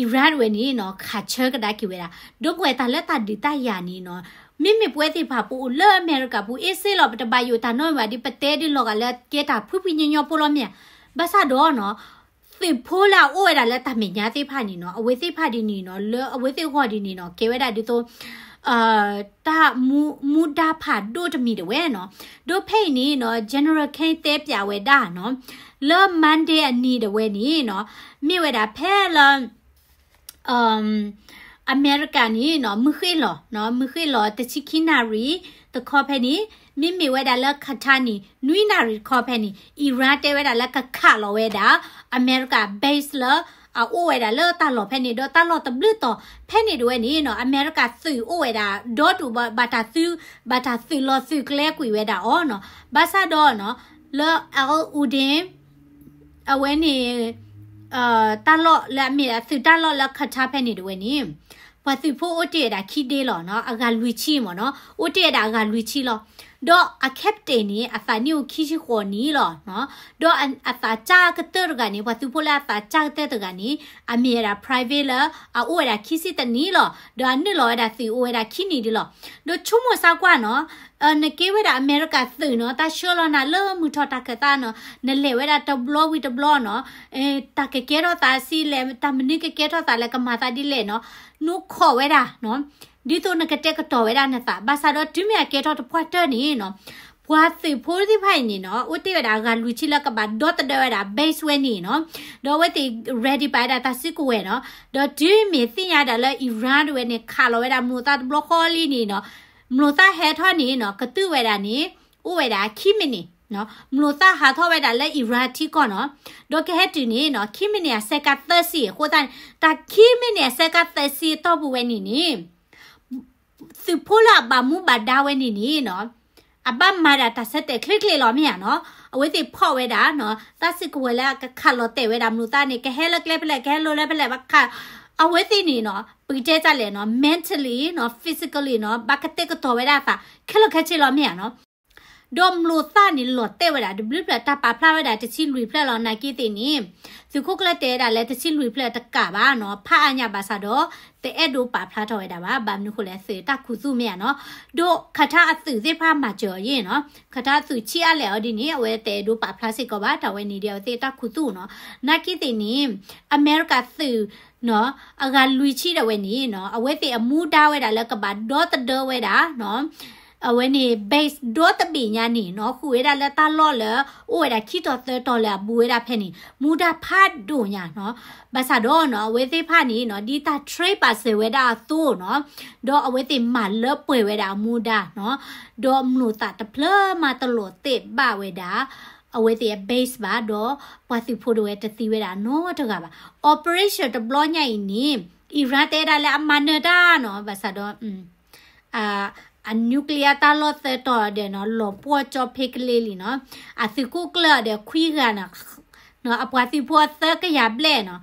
Iran ဝဲန့ၣ်နီၤ ခးဆၢကဒါက့ၤဝဲဒၣ် ဒီးပဝဲတၢ်လၢတၢ်ဒုးတၢ်ယၤန့ၣ်နီၤ မ့မ့ၢ်ပဝဲသ့ၣ်တဖၣ်ပအိၣ်လၢအမဲရကၤပူၤ အ့စ့လီၤ ပတဘၣ်ယိၣ်တၢ်နီတမံၤဘၣ်ဒီး ပတဲဒ်လီၤဂာ်လၢကဲတၢ်ဖှံဖှံညီညီဖိလီၤမ့ၢ်ဧါ. ဘၣ်ဆၣ်ဒီးနီၤ သုးဖိလၢအအိၣ်ဝဲဒၣ်လၢတၢ်မဲာ်ညါသ့ၣ်တဖၣ်န့ၣ်နီၤ အဝဲသ့ၣ်တဖၣ်ဒ်န့ၣ်နီၤ လၢအဝဲသ့ၣ်အဂီၢ်ဒ်န့ၣ်နီၤ ကဲဝဲဒၣ်ဒ်သိး တၢ်မူ မူဒါဖးဒိၣ်တမံၤတဝဲနီၤ. ဒီးဖဲအံၤန့ၣ်နီၤ General Ken တဲပၠးဝဲဒၣ်နီၤ လၢ Monday အနံၤတဝဲန့ၣ်နီၤ မ့ၢ်ဝဲဒၣ်ဖဲလၢ အမဲရကၤန့ၣ်နီၤ မုၢ်ဃ့ၢ်လီၤနီၤ မုၢ်ဃ့ၢ်လီၤတဆံခံနၣ်ရံၣ်တခီဖဲန့ၣ် မ့မ့ၢ်ဝဲဒၣ်လၢ Qatar န့ၣ် နွံနၣ်ရံၣ်တခီဖဲန့ၣ် Iran တဲဝဲဒၣ်လၢကခးလီၤဝဲဒၣ် အမဲရကၤ base လၢ အအိၣ်ဝဲဒၣ်လၢတၢ်လီၢ်ဖဲန့ၣ် ဒီးတၢ်လီၢ်တဘျုးတီၤဖဲန့ၣ်တဝဲန့ၣ်နီၤ အမဲရကၤသုးအိၣ်ဝဲဒၣ် ဒီဒူၣ်ဘၣ်တၢ်သု ဘၣ်တၢ်သုးလီၤသုးကျဲကွံာ်ဝဲဒၣ်အီၤနီၤ. ဘၣ်ဆၣ်ဒီးနီၤ လၢ Al Udeid အဝဲန့ၣ် တၢ်လီၢ်လၢအမ့ၢ်ဒၣ်သုးတၢ်လီၢ်လၢ Qatar ဖဲန့ၣ်တဝဲန့ၣ် ပှၤသုးဖိအိၣ်တ့ၢ်ဝဲဒၣ်ခံဒ့လီၤနီၤ အဂၤလွံၢ်ဆံမ့ၢ်နီၤ အိၣ်တ့ၢ်ဝဲဒၣ်အဂၤလွံၢ်ဆံလီၤ. ဒီးအ captain န့ၣ် အသးနံၣ်အိၣ်ခံဆံဃိးနံၣ်လီၤနီၤ. ဒီးအသးစၢ်ကတၢၢ်တဂၤန့ၣ် ပှၤသုးဖိလၢအသးစၢ်ကတၢၢ်တဂၤန့ၣ် အမ့ၢ်ဝဲဒၣ် private လၢအအိၣ်ဝဲဒၣ်ခံဆံတနံၣ်လီၤ. ဒီးအနုာ်လီၤဝဲဒၣ်သုးအိၣ်ဝဲဒၣ်ခံနံၣ်ဒ်လီၤ. ဒီးဆိကမိၣ်စၢ်ကွၢ်နီၤ နကဲဝဲဒၣ်အမဲရကၤသုးနီၤ တၢ်ဆှၢလီၤနၤလၢမုၢ်ထီၣ်တၢ်ခၢၣ်သးနီၤ နလဲၤဝဲဒၣ်တဘျီဝံၤတဘျီနီၤ တၢ်ကကဲထီၣ်သးဆံးလဲၣ် တၢ်မနုၤကကဲထီၣ်သးလဲၣ် ကမၤသးဒ်လဲၣ်နီၤ နခိးဝဲဒၣ်နီၤ ဒ်သိးနကတဲာ်ကတီၤဝဲဒၣ်နသး ဘၣ်ဆၣ်ဒီးတုၤမ့ၢ်အကဲထီၣ်တပှၢ်တၢၢ်န့ၣ်နီၤ ပှၤသုးဖိသ့ၣ်တဖၣ်အံၤန့ၣ်နီၤ အိၣ်တ့ၢ်ဝဲဒၣ်အဂၤလွံၢ်ဆံလၢကဘၣ်ဒီသဒၢဝဲဒၣ် base ဝဲန့ၣ်နီၤ ဒီးအဝဲသ့ၣ် ready ပာ်ဝဲဒၣ်တၢ်စုကဝဲၤနီၤ ဒီးတုၤမ့ၢ်သ့ၣ်ညါဒၣ်လၢ Iran တဝဲန့ၣ် ခးလီၤဝဲဒၣ်မလိာ်သၣ်တဘျီဃီလံန့ၣ်နီၤ မလိာ်သၣ်ဟဲထီၣ်န့ၣ်နီၤ ကတုၢ်ဝဲဒၣ်န့ၣ် အိၣ်ဝဲဒၣ်ခံမံးနံးနီၤ မလိာ်သၣ်ဟးထီၣ်ဝဲဒၣ်လၢ Iran ထံကီၢ်နီၤ ဒီးကဟဲတုၤန့ၣ်နီၤ ခံမံးနံးအစဲးကးသၢဆံ အဃိသတးန့ၣ် တၢ်ခံမံးနံးအစဲးကးသၢဆံအတီၢ်ပူၤဝဲန့ၣ်န့ၣ် သုးဖိလၢအဘၣ်မူဘၣ်ဒါဝဲန့ၣ်န့ၣ်နီၤ အဘၣ်မၤဒၣ်တၢ်ဆၢတဲာ်ချ့ချ့လီၤမ့ၢ်ဧါနီၤ အဝဲသ့ၣ်ဖီၣ်ဝဲဒၣ်နီၤ တၢ်စုကဝဲၤလၢအကခးလီၤတဲာ်ဝဲဒၣ်မလိာ်သၣ်န့ၣ် ကဟဲလၢကျဲဖဲလဲၣ် ကဟဲလိၤလၢဖဲလဲၣ် ဘၣ်ခး အဝဲသ့ၣ်န့ၣ်နီၤ ပကတဲတၢ်လဲၣ်နီၤ mentally နီၤ physically နီၤ ဘၣ်ကတဲာ်ကတီၤဝဲဒၣ်အသး ခဲလၢာ်ခဲဆ့လီၤမ့ၢ်ဧါနီၤ ဒီးမျိာ်သၣ်န့ၣ်လီၤတဲာ်ဝဲဒၣ် တဘျုးဖျၢၣ် တၢ်ပာ်ဖျါဝဲဒၣ်တဆံလွံၢ်ဖျၢၣ်လီၤ. နာ်က့သ့ၣ်န့ၣ် သုးခိၣ်ကျၢၢ်တဲဝဲဒၣ်လၢတဆံလွံၢ်ဖျၢၣ်တကးဘၣ်နီၤ, ဖးအါညါဘၣ်ဆၣ်ဒီး တအဲၣ်ဒိးပာ်ဖျါထီၣ်ဝဲဒၣ်ဘၣ်, ဘၣ်မနုၤဃိလဲၣ် သုးတၢ်ခူသူၣ်မ့ၢ်ဧါနီၤ. ဒီးခးထါအသုးသ့ၣ်တဖၣ်မၤစၢၤအီၤယ့ၣ်နီၤ, ခးထါအသုးဆံးအါလဲၣ်အီၤဒ်န့ၣ် အဝဲတအဲၣ်ဒိးပာ်ဖျါစ့ၢ်ကီးဘၣ်, တၢ်ဝဲန့ၣ်ဒီးအဝဲသ့ၣ်တၢ်ခူသူၣ်နီၤ. နာ်က့သ့ၣ်န့ၣ် အမဲရကၤသုး နီၤ, အဂၤလွံၢ်ဆံဒၣ်ဝဲန့ၣ်နီၤ, အဝဲသ့ၣ်အမူဒါဝဲဒၣ်လၢကဘၣ်ဒီသဒၢဝဲဒၣ်နီၤ, အဝဲန့ၣ် base ဒီတဘ့ၣ်ညါန့ၣ်နီၤ, ဃုာ်ဝဲဒၣ်လၢတၢ်လီၢ်လၢ အိၣ်ဝဲဒၣ်ခံတီၤသၢတီၤလၢအဘူးဝဲဒၣ်ဖဲန့ၣ် မူဒါဖးဒိၣ်ညါနီၤ. ဘၣ်ဆၣ်ဒီးနီၤ အဝဲသ့ၣ်တဖၣ်န့ၣ်နီၤ ဒ်တၢ် trade ဘၣ်စၢၤဝဲဒၣ်အသိးနီၤ, ဒီးအဝဲသ့ၣ်မၤလၢပှဲၤဝဲဒၣ်အမူဒါနီၤ, ဒီးမျိာ်သၣ်တဖျၢၣ်မးတလီၤတဲာ်ဘၣ်ဝဲဒၣ် အဝဲသ့ၣ်အ base ဘၣ်, ဒီးပှၤသုးဖိဒၣ်ဝဲတသံဝဲဒၣ်နီတဂၤဘၣ်. Operation တဘျီညါအံၤန့ၣ် Iran တဲဒၣ်လၢအမၤနၢၤတၢ်နီၤ, ဘၣ်ဆၣ်ဒီး အ nuclear တၢ်လီၢ်သၢတီၤဒီးနီၤ လီၤပှီၢ်ကၠီဖ့ကလ့လံနီၤ, အသုးခိၣ်ကျၢၢ်ဒီးခွံဂၤနီၤ, အပှၤသုးဖိအသၢကယၤဘျဲၣ်နီၤ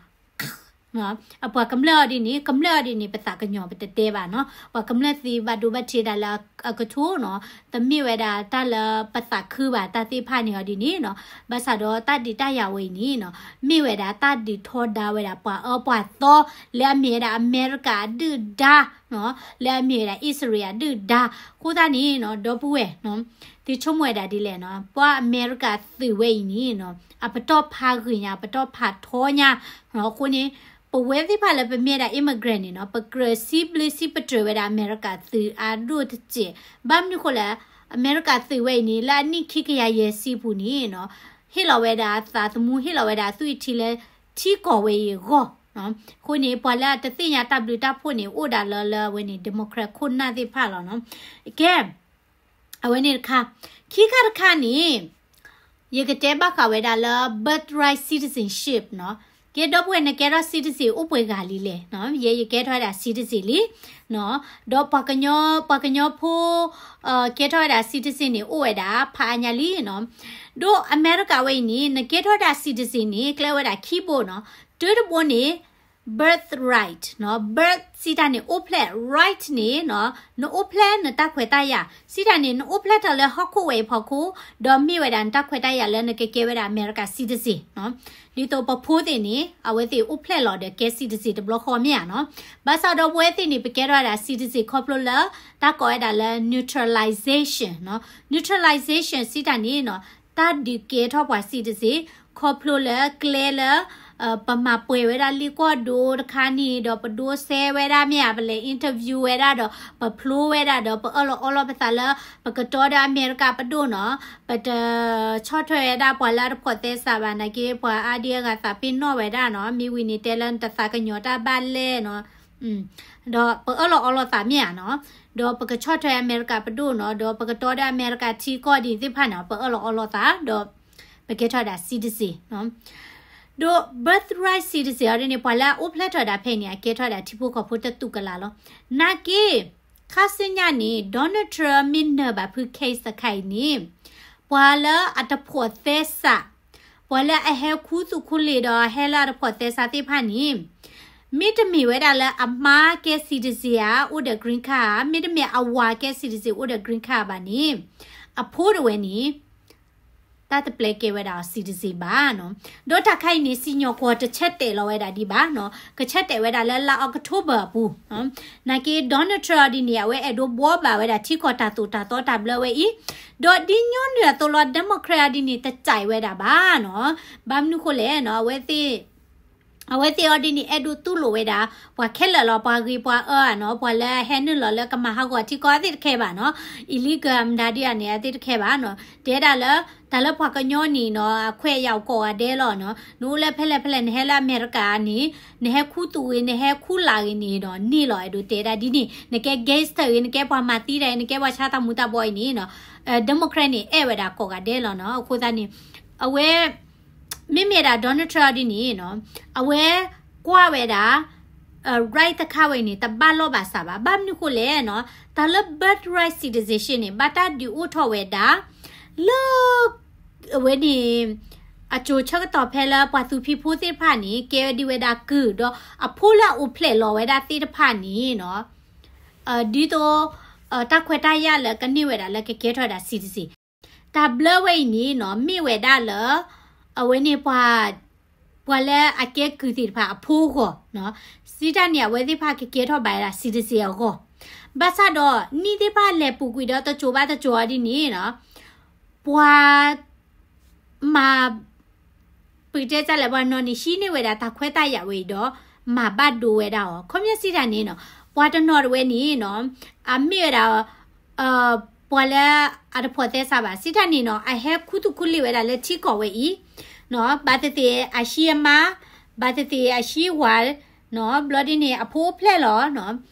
အပှၤကမျၢၢ်အီၤဒ်န့ၣ် ကမျၢၢ်အီၤဒ်န့ၣ် ပသးကညီၤပတတဲဘၣ်နီၤ, ပှၤကမျၢၢ်သံဘၣ်ဒိဘၣ်ထံးဒၣ်လၢအကထိနီၤ, တမ့ၢ်ဝဲဒၣ်တၢ်လၢပသးခုဘၣ် တၢ်သ့ၣ်တဖၣ်န့ၣ်အီၤဒ်န့ၣ်နီၤ, ဘၣ်ဆၣ်ဒီးတၢ်ဒုးတၢ်ယၤဝဲအံၤန့ၣ်နီၤ မ့ၢ်ဝဲဒၣ်တၢ်ဒုးထီဒါဝဲဒၣ်ပှၤအၢပှၤသီ လၢအမ့ၢ်ဝဲဒၣ်အမဲရကၤအဒုၣ်ဒါနီၤ, လၢအမ့ၢ်ဝဲဒၣ်အံၣ်စရ့လးအဒုၣ်ဒါ, အဃိသတးန့ၣ်နီၤ ဒီပုၢ်ဝဲၢ်နီၤ သုဆိကမိၣ်ဝဲဒၣ်ဒ်လဲၣ်နီၤ, ပှၤအမဲရကၤသုးဝဲအံၤန့ၣ်နီၤ အပတီၢ်ဖးဂ့ၤညါ အပတီၢ်ဖးထီညါနီၤ, အဃိန့ၣ် ပဝဲသ့ၣ်တဖၣ်လၢပမ့ၢ်ဒၣ် immigrant န့ၣ်နီၤ ပကြၢးစံးဘျုးစံးပတြၢၤဝဲဒၣ်အမဲရကၤသုးအါဒိၣ်တစဲး, ဘၣ်မနုၤဃိလဲၣ် အမဲရကၤသုးဝဲအံၤန့ၣ် လၢအနံၣ်ခံကယၤယဲၢ်ဆံပူၤန့ၣ်နီၤ ဟ့ၣ်လီၤဝဲဒၣ်အသးသမူ ဟ့ၣ်လီၤဝဲဒၣ်အသွံၣ်အထံလၢထံကီၢ်ဝဲအံၤအဂီၢ်နီၤ, အဃိန့ၣ် ပှၤလၢအတသ့ၣ်ညါတၢ်ဘျုးတၢ်ဖှိၣ်န့ၣ် အိၣ်ဒၣ်လၢလၢအဝဲန့ၣ် Democrat ခိၣ်နၢ်သ့ၣ်တဖၣ်လီၤနီၤ, ကဲ အဝဲန့ၣ်တခါ, ခံခါတခါန့ၣ် ယကတဲဘၣ်ဃးဝဲဒၣ်လၢ birthright citizenship နီၤ, ကဲဒီပုၢ်ဝဲၢ် နကဲထီၣ် citizen အိၣ်ပှဲၤဂၤလံလဲၣ်နီၤ, ယဲယကဲထီၣ်ဝဲဒၣ် citizen လံနီၤ, ဒီးပှၤကညီ ပှၤကညီဖိ ကဲထီၣ်ဝဲဒၣ် citizen န့ၣ် အိၣ်ဝဲဒၣ်ဖးအါညါလံနီၤ, ဒီးအမဲရကၤဝဲအံၤန့ၣ် နကဲထီၣ်ဝဲဒၣ် citizen န့ၣ် ကျဲဝဲဒၣ်ခံဘိနီၤ, တၢတဘိန့ၣ် birthright နီၤ, birth စံးတၢ်န့ၣ် အိၣ်ဖျဲၣ်, right န့ၣ်နီၤ နအိၣ်ဖျဲၣ်နတၢ်ခွဲးတၢ်ယာ်, စံးတၢ်န့ၣ် နအိၣ်ဖျဲၣ်ထီၣ်လၢဟီၣ်ခိၣ်ဝဲအံၤဖီခိၣ်, ဒီးမ့ၢ်ဝဲဒၣ်နတၢ်ခွဲးတၢ်ယာ်လၢနကကဲဝဲဒၣ်အမဲရကၤ citizen နီၤ, ဒ်သိးပဖိသ့ၣ်န့ၣ် အဝဲသ့ၣ်အိၣ်ဖျဲၣ်လီၤဒီးကဲ citizen တဘျီဃီမ့ၢ်ဧါနီၤ, ဘၣ်ဆၣ်ဒီးပဝဲသ့ၣ်န့ၣ် ပကဲထီၣ်ဝဲဒၣ် citizen ခီဖျိလၢ တၢ်ကိးဝဲဒၣ်လၢ naturalization နီၤ, naturalization စံးတၢ်န့ၣ်နီၤ တၢ်ဒုးကဲထီၣ်ပှၤ citizen ခီဖျိလၢကျဲလၢ ပမၤပှဲၤဝဲဒၣ်လံာ်ကွီၢ်ဒိတခါန့ၣ်ဒီး ပဒိစဲဝဲဒၣ်မ့ၢ်ဧါ, ပလဲၤ interview ဝဲဒၣ်ဒီး ပဖျိဝဲဒၣ်ဒီး ပအၢၣ်လီၤအီလီၤပသးလၢ ပကတီဒီးအမဲရကၤပဒိၣ်နီၤ, ပတဆီၣ်ထွဲဝဲဒၣ်ပှၤလၢအတဖိးသဲစးဘၣ်နာ်က့ ပှၤအါဒံအါဂၤသးပ့ၤနီၣ်ဝဲဒၣ်နီၤ, မ့ၢ်ဝံၤန့ၣ်တဲလၢနတသးကညီၤတၢ်ဘၣ်လဲၣ်နီၤ, ဒီးပအၢၣ်လီၤအီလီၤသးမ့ၢ်ဧါနီၤ, ဒီးပကဆီၣ်ထွဲအမဲရကၤပဒိၣ်နီၤ, ဒီးပကတီဒီးအမဲရကၤထံကီၢ်ဒ်သ့ၣ်တဖၣ်န့ၣ် ပအၢၣ်လီၤအီလီၤသး ဒီး ပကဲထီၣ်ဝဲဒၣ် citizen နီၤ, ဒီး birthright citizen အီၤဒ်န့ၣ် ပှၤလၢအအိၣ်ဖျဲၣ်ထီၣ်ဝဲဒၣ်ဖဲအံၤန့ၣ် အကဲထီၣ်ဝဲဒၣ်ထံဖိကီၢ်ဖိတသူကလးလီၤ. နာ်က့ ခါဆူညါန့ၣ် Donald Trump မ့ၢ်နၢၤဘၣ်ဖု case တခါအံၤန့ၣ် ပှၤလၢအတဖိးသဲစး, ပှၤလၢအဟဲခူသူၣ်ခူလ့ၤဒီးဟဲလၢအတဖိးသဲစးသ့ၣ်တဖၣ်န့ၣ် မ့တမ့ၢ်ဝဲဒၣ်လၢအမါကဲ citizen ဧါ အိၣ်ဒီး green card ဧါ, မ့တမ့ၢ်အဝၤကဲ citizen အိၣ်ဒီး green card ဘၣ်န့ၣ် အဖိတဝဲန့ၣ် တၢ်တပျဲကဲဝဲဒၣ်အီၤ citizen ဘၣ်နီၤ. ဒီးတၢ်ခါအံၤန့ၣ် စံၣ်ညီၣ်ကွီၢ်တဆၢတဲာ်လီၤဝဲဒၣ်ဒံးဘၣ်နီၤ. ကဆၢတဲာ်ဝဲဒၣ်လၢလါ October အပူၤနီၤ. နာ်က့ Donald Trump ဒ်န့ၣ် အဝဲအဲၣ်ဒိးဘှီဘၣ်ဝဲဒၣ်ထံကီၢ်တၢ်သိၣ်တၢ်သီတၢ်ဘျၢဝဲအံၤ, ဒီးဒ်ညီနုၢ်အသိးလီၤ Democrat ဒ်န့ၣ် တစဲးဝဲဒၣ်ဘၣ်နီၤ. ဘၣ်မနုၤဃိလဲၣ်နီၤ အဝဲသ့ၣ် အဝဲသ့ၣ်အီၤဒ်န့ၣ် အဲၣ်ဒိးတူၢ်လိာ်ဝဲဒၣ် ပှၤခဲလၢာ်လီၤ ပှၤဂ့ၤပှၤအၢဧါနီၤ, ပှၤလၢအဟဲနုာ်လီၤလၢကမၤဟးဂီၤထံကီၢ်သ့ၣ်တခဲဘၣ်နီၤ, illegal မတၤဒ်အန့ၣ် အသ့ၣ်တခဲဘၣ်နီၤ. တဲဒၣ်လၢ တၢ်လၢပှၤကညီန့ၣ်နီၤ အခွဲးယာ်အိၣ်ကိးဂၤဒဲးလီၤနီၤ. နအိၣ်လၢဖဲလဲၣ်ဖဲလဲၣ် နဟဲလၢအမဲရကၤန့ၣ် နဟဲခူသူၣ်ဂ့ၤ နဟဲခူလာ်ဂ့ၤန့ၣ်နီၤ န့ၢ်လီၤ အဲၣ်ဒိးတဲဒၣ်ဒ်န့ၣ်, နကဲ gangster ဂ့ၤ နကဲပှၤမၤသံတၢ်ဂ့ၤ နကဲပှၤဆါတၢ်မူၤတၢ်ဘှီးအံၤန့ၣ်နီၤ Democrat န့ၣ် အဲၣ်ဝဲဒၣ်ကိးဂၤဒဲးလီၤနီၤ. အဃိသတးန့ၣ် အဝဲ မ့မ့ၢ်ဒၣ် Donald Trump ဒ်န့ၣ်နီၤ အဝဲကွၢ်ဝဲဒၣ် right တခါဝဲအံၤန့ၣ် တဘၣ်လိာ်ဘၣ်စးဘၣ်. ဘၣ်မနုၤဃိလဲၣ်နီၤ တၢ်လၢ birthright citizenship န့ၣ် ဘၣ်တၢ်ဒုးအိၣ်ထီၣ်ဝဲဒၣ် လၢ အဝဲန့ၣ် အစိၤဆၢကတီၢ်ဖဲလၢပှၤသူဖံဖိသ့ၣ်တဖၣ်န့ၣ် ကဲဝဲဒၣ်ဝဲဒၣ်ကုၢ် ဒီးအဖိလၢအအိၣ်ဖျဲၣ်လီၤဝဲဒၣ်သ့ၣ်တဖၣ်န့ၣ်နီၤ ဒ်သိး တၢ်ခွဲးတၢ်ယာ်လၢကန့ၢ်ဝဲဒၣ်လၢကကဲထီၣ်ဝဲဒၣ် citizen တၢ်ဘျၢဝဲအံၤန့ၣ်နီၤ မ့ၢ်ဝဲဒၣ်လၢ အဝဲန့ၣ်ပှၤ ပှၤလၢအကဲကုၢ်သ့ၣ်တဖၣ်အဖိအဂီၢ်နီၤ, စံးတၢ်န့ၣ် အဝဲသ့ၣ်တဖၣ်ကကဲထီၣ်ဘၣ်ဝဲဒၣ် citizen အဂီၢ်, ဘၣ်ဆၣ်ဒီးနံၣ်သ့ၣ်တဖၣ်လဲၤပူၤကွံာ်ဒီးတစိၤဘၣ်တစိၤအီၤဒ်န့ၣ်နီၤ, ပှၤ မၤ ပကတဲတၢ်လဲၣ် ပှၤနီၤန့ၣ် ဟံးန့ၢ်ဝဲဒၣ်တၢ်ခွဲးတၢ်ယာ်ဝဲအံၤဒီး မၤဘၣ်ဒိဝဲဒၣ်အီၤ, ခီပညီစံးတၢ်န့ၣ်နီၤ, ပှၤတနီၤတဝဲန့ၣ်နီၤ အမ့ၢ်ဝဲဒၣ် ပှၤလၢအတဖိးသဲစးဘၣ် စံးတၢ်န့ၣ်နီၤ အဟဲခူသူၣ်ခူလံာ်ဝဲဒၣ်လၢထံကီၢ်ဝဲအံၤနီၤ, ဘၣ်သ့ၣ်သ့ၣ်အဟံးအမါ, ဘၣ်သ့ၣ်သ့ၣ်အဟံးဝၤနီၤ, ဘျီဒ်န့ၣ် အဖိအိၣ်ဖျဲၣ်လီၤနီၤ,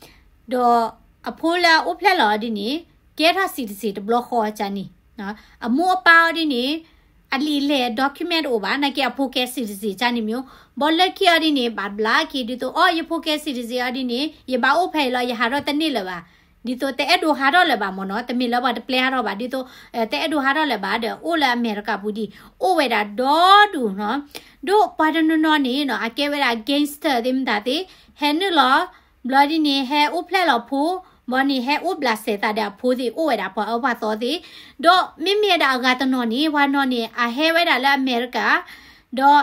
ဒီးအဖိလၢအအိၣ်ဖျဲၣ်လီၤဒ်န့ၣ် ကဲထီၣ် citizen တဘျီဃီကန့ၣ်, အမိၢ်အပၢ်အီၤဒ်န့ၣ် အလံာ်လဲၢ် document တအိၣ်ဘၣ်, နာ်က့အဖိကဲ citizen ကန့ၣ်မ့ၢ်, ဘီလၢခံအီၤဒ်န့ၣ် ဘၣ်ဘျါက့ၤ ဒ်သိး အိ ယဖိကဲ citizen အီၤဒ်န့ၣ် ယဘၣ်အိၣ်ဖဲအံၤလီၤ ယဟးထီၣ်တန့ၢ်လၢၤဘၣ်, ဒ်သိးတအဲၣ်ဒိးဟးထီၣ်လၢၤဘၣ်မ့ၢ်နီၤ, တမ့ၢ်လၢပှၤတပျဲဟးထီၣ်ဘၣ်, ဒ်သိး တအဲၣ်ဒိးဟးထီၣ်လၢၤဘၣ်ဒီး အိၣ်လၢအမဲရကၤပူၤဒံး အိၣ်ဝဲဒၣ်ဒီဒူၣ်နီၤ, ဒီးပှၤတနီၤနီၤန့ၣ်နီၤ အကဲဝဲဒၣ် gangster သ့ၣ်မတၤသ့ၣ် ဟဲနုာ်လီၤ, ဘျီဒ်န့ၣ် ဟဲအိၣ်ဖျဲၣ်လီၤဖိ, ဘျီန့ၣ် ဟဲအိၣ်ဘျးစဲးသးဒီးအဖိသ့ၣ် အိၣ်ဝဲဒၣ်ပှၤအၢပှၤသီသ့ၣ်, ဒီးမ့မ့ၢ်ဝဲဒၣ်အဂၤတနီၤန့ၣ် ပှၤနီၤန့ၣ် အဟဲဝဲဒၣ်လၢအမဲရကၤ, ဒီး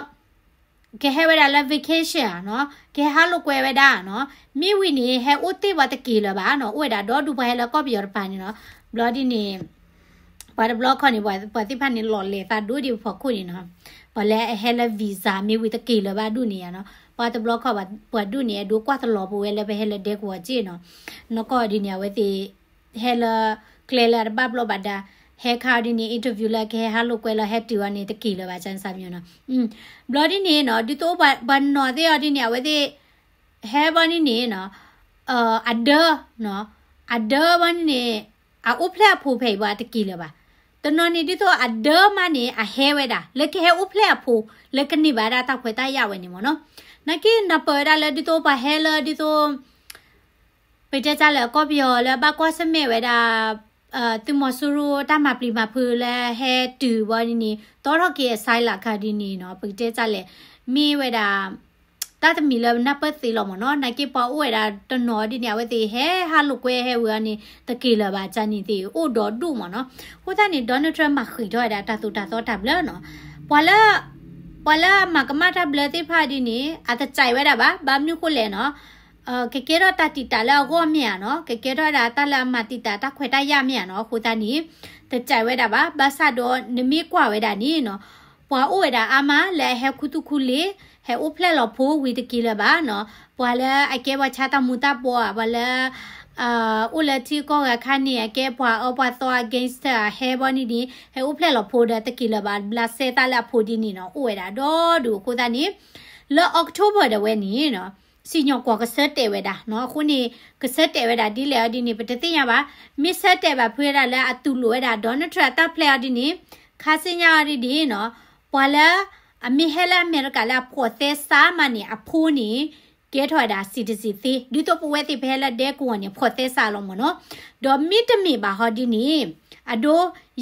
ကဟဲဝဲဒၣ်လၢ vacation နီၤ, ကဟဲဟးလိာ်ကွဲဝဲဒၣ်နီၤ, မ့ၢ်ဝံၤန့ၣ် ဟဲအိၣ်တ့ၢ်ပှၤတက့ၢ်လၢၤဘၣ်နီၤ, အိၣ်ဝဲဒၣ်ဒီဒူၣ်ပှၤဟဲလၢကီၢ်ပယီၤတပၤန့ၣ်နီၤ, ဘျီဒ်န့ၣ် ပှၤတဘျီခီန့ၣ် ပှၤသ့ၣ်တဖၣ်န့ၣ် လီၤလဲၤသးဒိဒ်ပဖီခိၣ်န့ၣ်နီၤ, ပှၤလၢအဟဲလၢ visa မ့ၢ်ဝံၤတက့ၢ်လၢၤဘၣ်ဒူၣ်န့ၣ်ယါနီၤ, ပှၤတဘျီခီ ပှၤဒူၣ်န့ၣ် အဒိကွၢ်တလီၤပဝဲလၢပဟဲလၢဒဲကဝီၤစ့ၢ်နီၤ, နီၢ်ကီၢ်ဒ်န့ၣ် အဝဲသ့ၣ် ဟဲလၢ ကျဲလၢအတဘၣ်ဘျီဘၣ်ဒါ, ဟဲခါအီၤဒ်န့ၣ် interview လၢကဟဲဟးလိာ်ကွဲလီၤ ဟဲတုၤအီၤန့ၣ် တက့ၢ်လၢၤဘၣ် ကန့ၣ်စၢ်မ့ၢ်နီၤ, ဘျီဒ်န့ၣ်နီၤ ဒ်သိးပှၤနီၤသ့ၣ်အီၤဒ်န့ၣ် အဝဲသ့ၣ် ဟဲဘီန့ၣ်န့ၣ်နီၤ, အဒၢ အဒၢဘီန့ၣ်န့ၣ် အအိၣ်ဖျဲၣ်အဖိဖဲအံၤဘၣ်တက့ၢ်လၢၤဘၣ်, တနီၤန့ၣ် ဒ်သိးအဒၢမးန့ၣ် အဟဲဝဲဒၣ် လၢကဟဲအိၣ်ဖျဲၣ်အဖိ လၢကန့ၢ်ဘၣ်ဒၣ်တၢ်ခွဲးတၢ်ယာ်ဝဲန့ၣ်မ့ၢ်နီၤ, နာ်က့နၢ်ပၢၢ်ဝဲဒၣ်လၢဒ်သိးပှၤဟဲလၢဒ်သိး ပတဲတၢ်လၢကီၢ်ပယီၤလၢဘၣ်ကွၢ်ဆၢၣ်မဲာ်ဝဲဒၣ် သုးမီၤစိရိၤတၢ်မၤပျံၤမၤဖုးလၢဟဲတုၤဘီဒ်န့ၣ် တီထီၣ်က့ၤအစါလးခါဒ်န့ၣ်နီၤ ပကတဲတၢ်လဲၣ် မ့ၢ်ဝဲဒၣ် တၢ်တမံၤလၢနၢ်ပၢၢ်သ့လီၤမ့ၢ်နီၤ, နာ်က့ပှၤအိၣ်ဝဲဒၣ်တနီၤဒ်န့ၣ် အဝဲသ့ၣ်ဟဲဟးလိာ်ကွဲဟဲဝဲအီၤန့ၣ် တက့ၢ်လၢၤဘၣ် ကန့ၣ်သ့ၣ် အိၣ်ဒီဒူၣ်မ့ၢ်နီၤ, အဃိသတးန့ၣ် Donald Trump မၤဃံးထီၣ်ဝဲဒၣ်တၢ်သိၣ်တၢ်သီတၢ်ဘျၢနီၤ, ပှၤလၢ ပှၤလၢအမၤကမၣ်တၢ်ဘျၢသ့ၣ်တဖၣ်ဒ်န့ၣ် အတကြိုက်ဝဲဒၣ်ဘၣ်, ဘၣ်မနုၤဃိလဲၣ်နီၤ ကကဲထီၣ်တၢ်တံာ်တာ်လၢအဂီၢ်မ့ၢ်ဧါနီၤ, ကကဲထီၣ်ဝဲဒၣ်တၢ်လၢအမၤတံာ်တာ်တၢ်ခွဲးတၢ်ယာ်မ့ၢ်ဧါနီၤ, အဃိသတးန့ၣ် တကြိုက်ဝဲဒၣ်ဘၣ်, ဘၣ်ဆၣ်ဒီးနမ့ၢ်ကွၢ်ဝဲဒၣ်န့ၣ်နီၤ, ပှၤအိၣ်ဝဲဒၣ်အါမးလၢအဟဲခူသူၣ်ခူလ့ၤ, ဟဲအိၣ်ဖျဲၣ်လီၤဖိဝံၤတက့ၢ်လၢၤဘၣ်နီၤ, ပှၤလၢအကဲပှၤဆါတၢ်မူၤတၢ်ဘှီးဧါ, ပှၤလၢ အိၣ်လၢထံကီၢ်ဂၤခါန့ၣ် အကဲပှၤအၢပှၤသီအ gangster အဟဲဘီန့ၣ်န့ၣ် ဟဲအိၣ်ဖျဲၣ်လီၤဖိဒီးတက့ၢ်လၢၤဘၣ် ဘျးစဲသးလၢအဖိဒ်န့ၣ်နီၤ, အိၣ်ဝဲဒၣ်ဒီဒူၣ်အဃိသတးန့ၣ် လၢ October ဒၣ်ဝဲန့ၣ်နီၤ, စံၣ်ညီၣ်ကွီၢ်ကဆၢတဲာ်ဝဲဒၣ်နီၤ, အဃိန့ၣ် ကဆၢတဲာ်ဝဲဒၣ်ဒ်လဲၣ်အီၤဒ်န့ၣ် ပတသ့ၣ်ညါဘၣ်, မ့ၢ်ဆၢတဲာ်ဘၣ်ဖုဝဲဒၣ်လၢအတူၢ်လိာ်ဝဲဒၣ် Donald Trump အတၢ်ဖျဲးအီၤဒ်န့ၣ် ခါဆူညါအီၤဒ်န့ၣ်နီၤ, ပှၤလၢ အမ့ၢ်ဟဲလၢအမဲရကၤလၢအဖိးသဲစးမးန့ၣ် အဖိန့ၣ် ကဲထီၣ်ဝဲဒၣ် citizen သ့, ဒ်သိးပဝဲသ့ၣ်ပဟဲလၢဒဲကဝီၤန့ၣ် ဖိးသဲစးလီၤမ့ၢ်နီၤ, ဒီးမ့တမ့ၢ်ဘၣ်ဟီဒ်န့ၣ်, အဒိ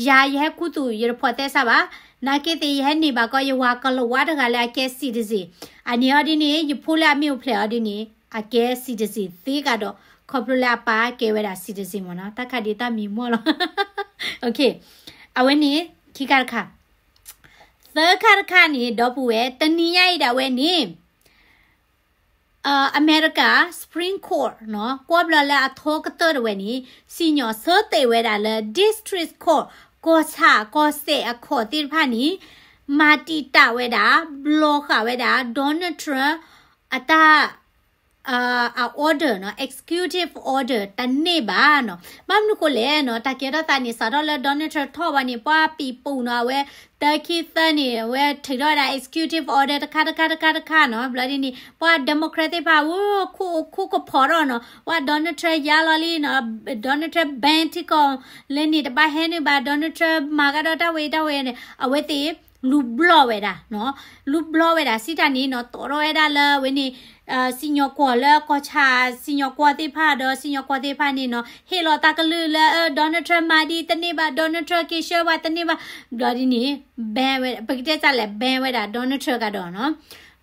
ယၤယဟဲခူသူၣ် ယတဖိးသဲစးဘၣ်, နာ်က့သ့ၣ်ယဟဲန့ၢ်ဘၣ်ကီးယဝၤကလၤဝါတဂၤလၢအကဲ citizen, အန့ၣ်အီၤဒ်န့ၣ် ယဖိလၢအမ့ၢ်အိၣ်ဖျဲၣ်အီၤဒ်န့ၣ် အကဲ citizen သ့ကဒီး ခီဖျိလၢအပၢ်ကဲဝဲဒၣ် citizen မ့ၢ်နီၤ, တၢ်ခါဒ်တၢ်မံမီၢ်လီၤ, အဝဲန့ၣ် ခံခါတခါ, သၢခါတခါန့ၣ် ဒီပုၢ်ဝဲၢ် တနံၤညါအံၤဒၣ်ဝဲန့ၣ် အမဲရကၤ Supreme Court နီၤ, ကွီၢ်ဘျီလၢအထီကတၢၢ်တဝဲန့ၣ် စံၣ်ညီၣ်ဆၢတဲာ်ဝဲဒၣ်လၢ District Court ကီၢ်ဆၣ်ကီၢ်စဲၣ်အခီၣ်သ့ၣ်တဖၣ်န့ၣ် မၤတံာ်တာ်ဝဲဒၣ် ဘျီဃာ်ဝဲဒၣ် Donald Trump အတၢ် အ order နီၤ, executive order တန့ၢ်ဘၣ်နီၤ, ဘၣ်မနုၤဃိလဲၣ်နီၤ, တၢ်ကဲထီၣ်သးန့ၣ် စးထီၣ်လၢ Donald Trump ထီၣ်ဘၣ်န့ၣ် ပှၤပံာ်ပူၤနီၤ, အဝဲ တၢခံသၢန့ၣ် အဝဲထုးထီၣ်ဝဲဒၣ် executive order တခါတခါတခါတခါနီၤ, ဘျီဒ်န့ၣ် ပှၤ Democrat သ့ၣ်တဖၣ် ဝဲ ခိၣ်ခိၣ်ကဖီးထီၣ်နီၤ, ပှၤ Donald Trump ယါလီၤလံနီၤ, Donald Trump ban ထံကီၢ်လၢန့ၣ် တဘၣ်ဟဲနုာ်ဘၣ်, Donald Trump မၤကဒီးတၢ်ဝဲတၢ်ဝဲန့ၣ် အဝဲသ့ၣ် လူၤဘျီၣ်ဝဲဒၣ်နီၤ, လူၤဘျီၣ်ဝဲဒၣ် စံးတၢ်န့ၣ်နီၤ, တီၣ်ထီၣ်ဝဲဒၣ်လၢအဝဲန့ၣ် စံၣ်ညီၣ်ကွီၢ်လၢကီၢ်ဆၣ် စံၣ်ညီၣ်ကွီၢ်သ့ၣ်တဖၣ်ဒီး စံၣ်ညီၣ်ကွီၢ်သ့ၣ်တဖၣ်န့ၣ်နီၤ, ဟ့ၣ်လီၤတၢ်ကလုၢ်လၢ Donald Trump မၤဒ်တန့ၢ်ဘၣ်, Donald Trump က့ၤဆှၢဝဲတန့ၢ်ဘၣ်, ဘျီဒ်န့ၣ် ban ဝဲ ပကတဲတၢ်လဲၣ် ban ဝဲဒၣ် Donald Trump ကဒီးနီၤ,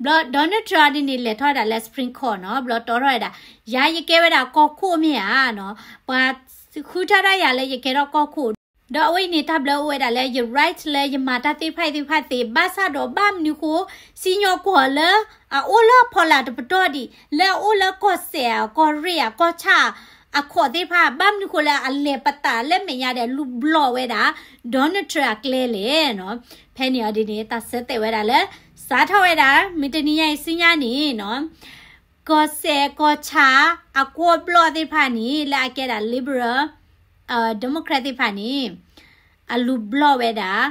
ဘျီ Donald Trump ဒ်န့ၣ် လဲၤထီၣ်ဝဲဒၣ်လၢ Supreme Court နီၤ, ဘျီတီၣ်ထီၣ်ဝဲဒၣ် ယၤယကဲဝဲဒၣ်ကီၢ်ခိၣ်မ့ၢ်ဧါနီၤ, ပှၤဃုထၢဒၣ်ယၤလၢယကဲထီၣ်ကီၢ်ခိၣ် ဒီးအဝဲအံၤန့ၣ် တၢ်ဘျၢအိၣ်ဝဲဒၣ်လၢ ယ right လၢယမၤတၢ်သ့ၣ်တဖၣ်အံၤသ့ၣ်တဖၣ်သ့ ဘၣ်ဆၣ်ဒီးဘၣ်မနုၤဃိ စံၣ်ညီၣ်ကွီၢ်လၢ အအိၣ်လၢအဖီလာ်တပတီၢ်ဒံး လၢအအိၣ်လၢကီၢ်စဲၣ် ကီၢ်ရ့ၣ် ကီၢ်ဆၣ် အခီၣ်သ့ၣ်တဖၣ် ဘၣ်မနုၤဃိလၢအလဲၤပတာ်လၢမဲာ်ညါဒီး လူၤဘျီၣ်ဝဲဒၣ် Donald Trump အကျဲလဲၣ်နီၤ. ဖဲန့ၣ်အီၤဒ်န့ၣ် တၢ်ဆၢတဲာ်ဝဲဒၣ်လၢ စးထီၣ်ဝဲဒၣ် မုၢ်တနံၤညါအံၤဆူညါန့ၣ်နီၤ ကီၢ်စဲၣ်ကီၢ်ဆၣ် အကွီၢ်ဘျီၣ်သ့ၣ်တဖၣ်န့ၣ် လၢအကဲဒၣ် liberal Democrat သ့ၣ်တဖၣ်န့ၣ် အလူၤဘျီၣ်ဝဲဒၣ်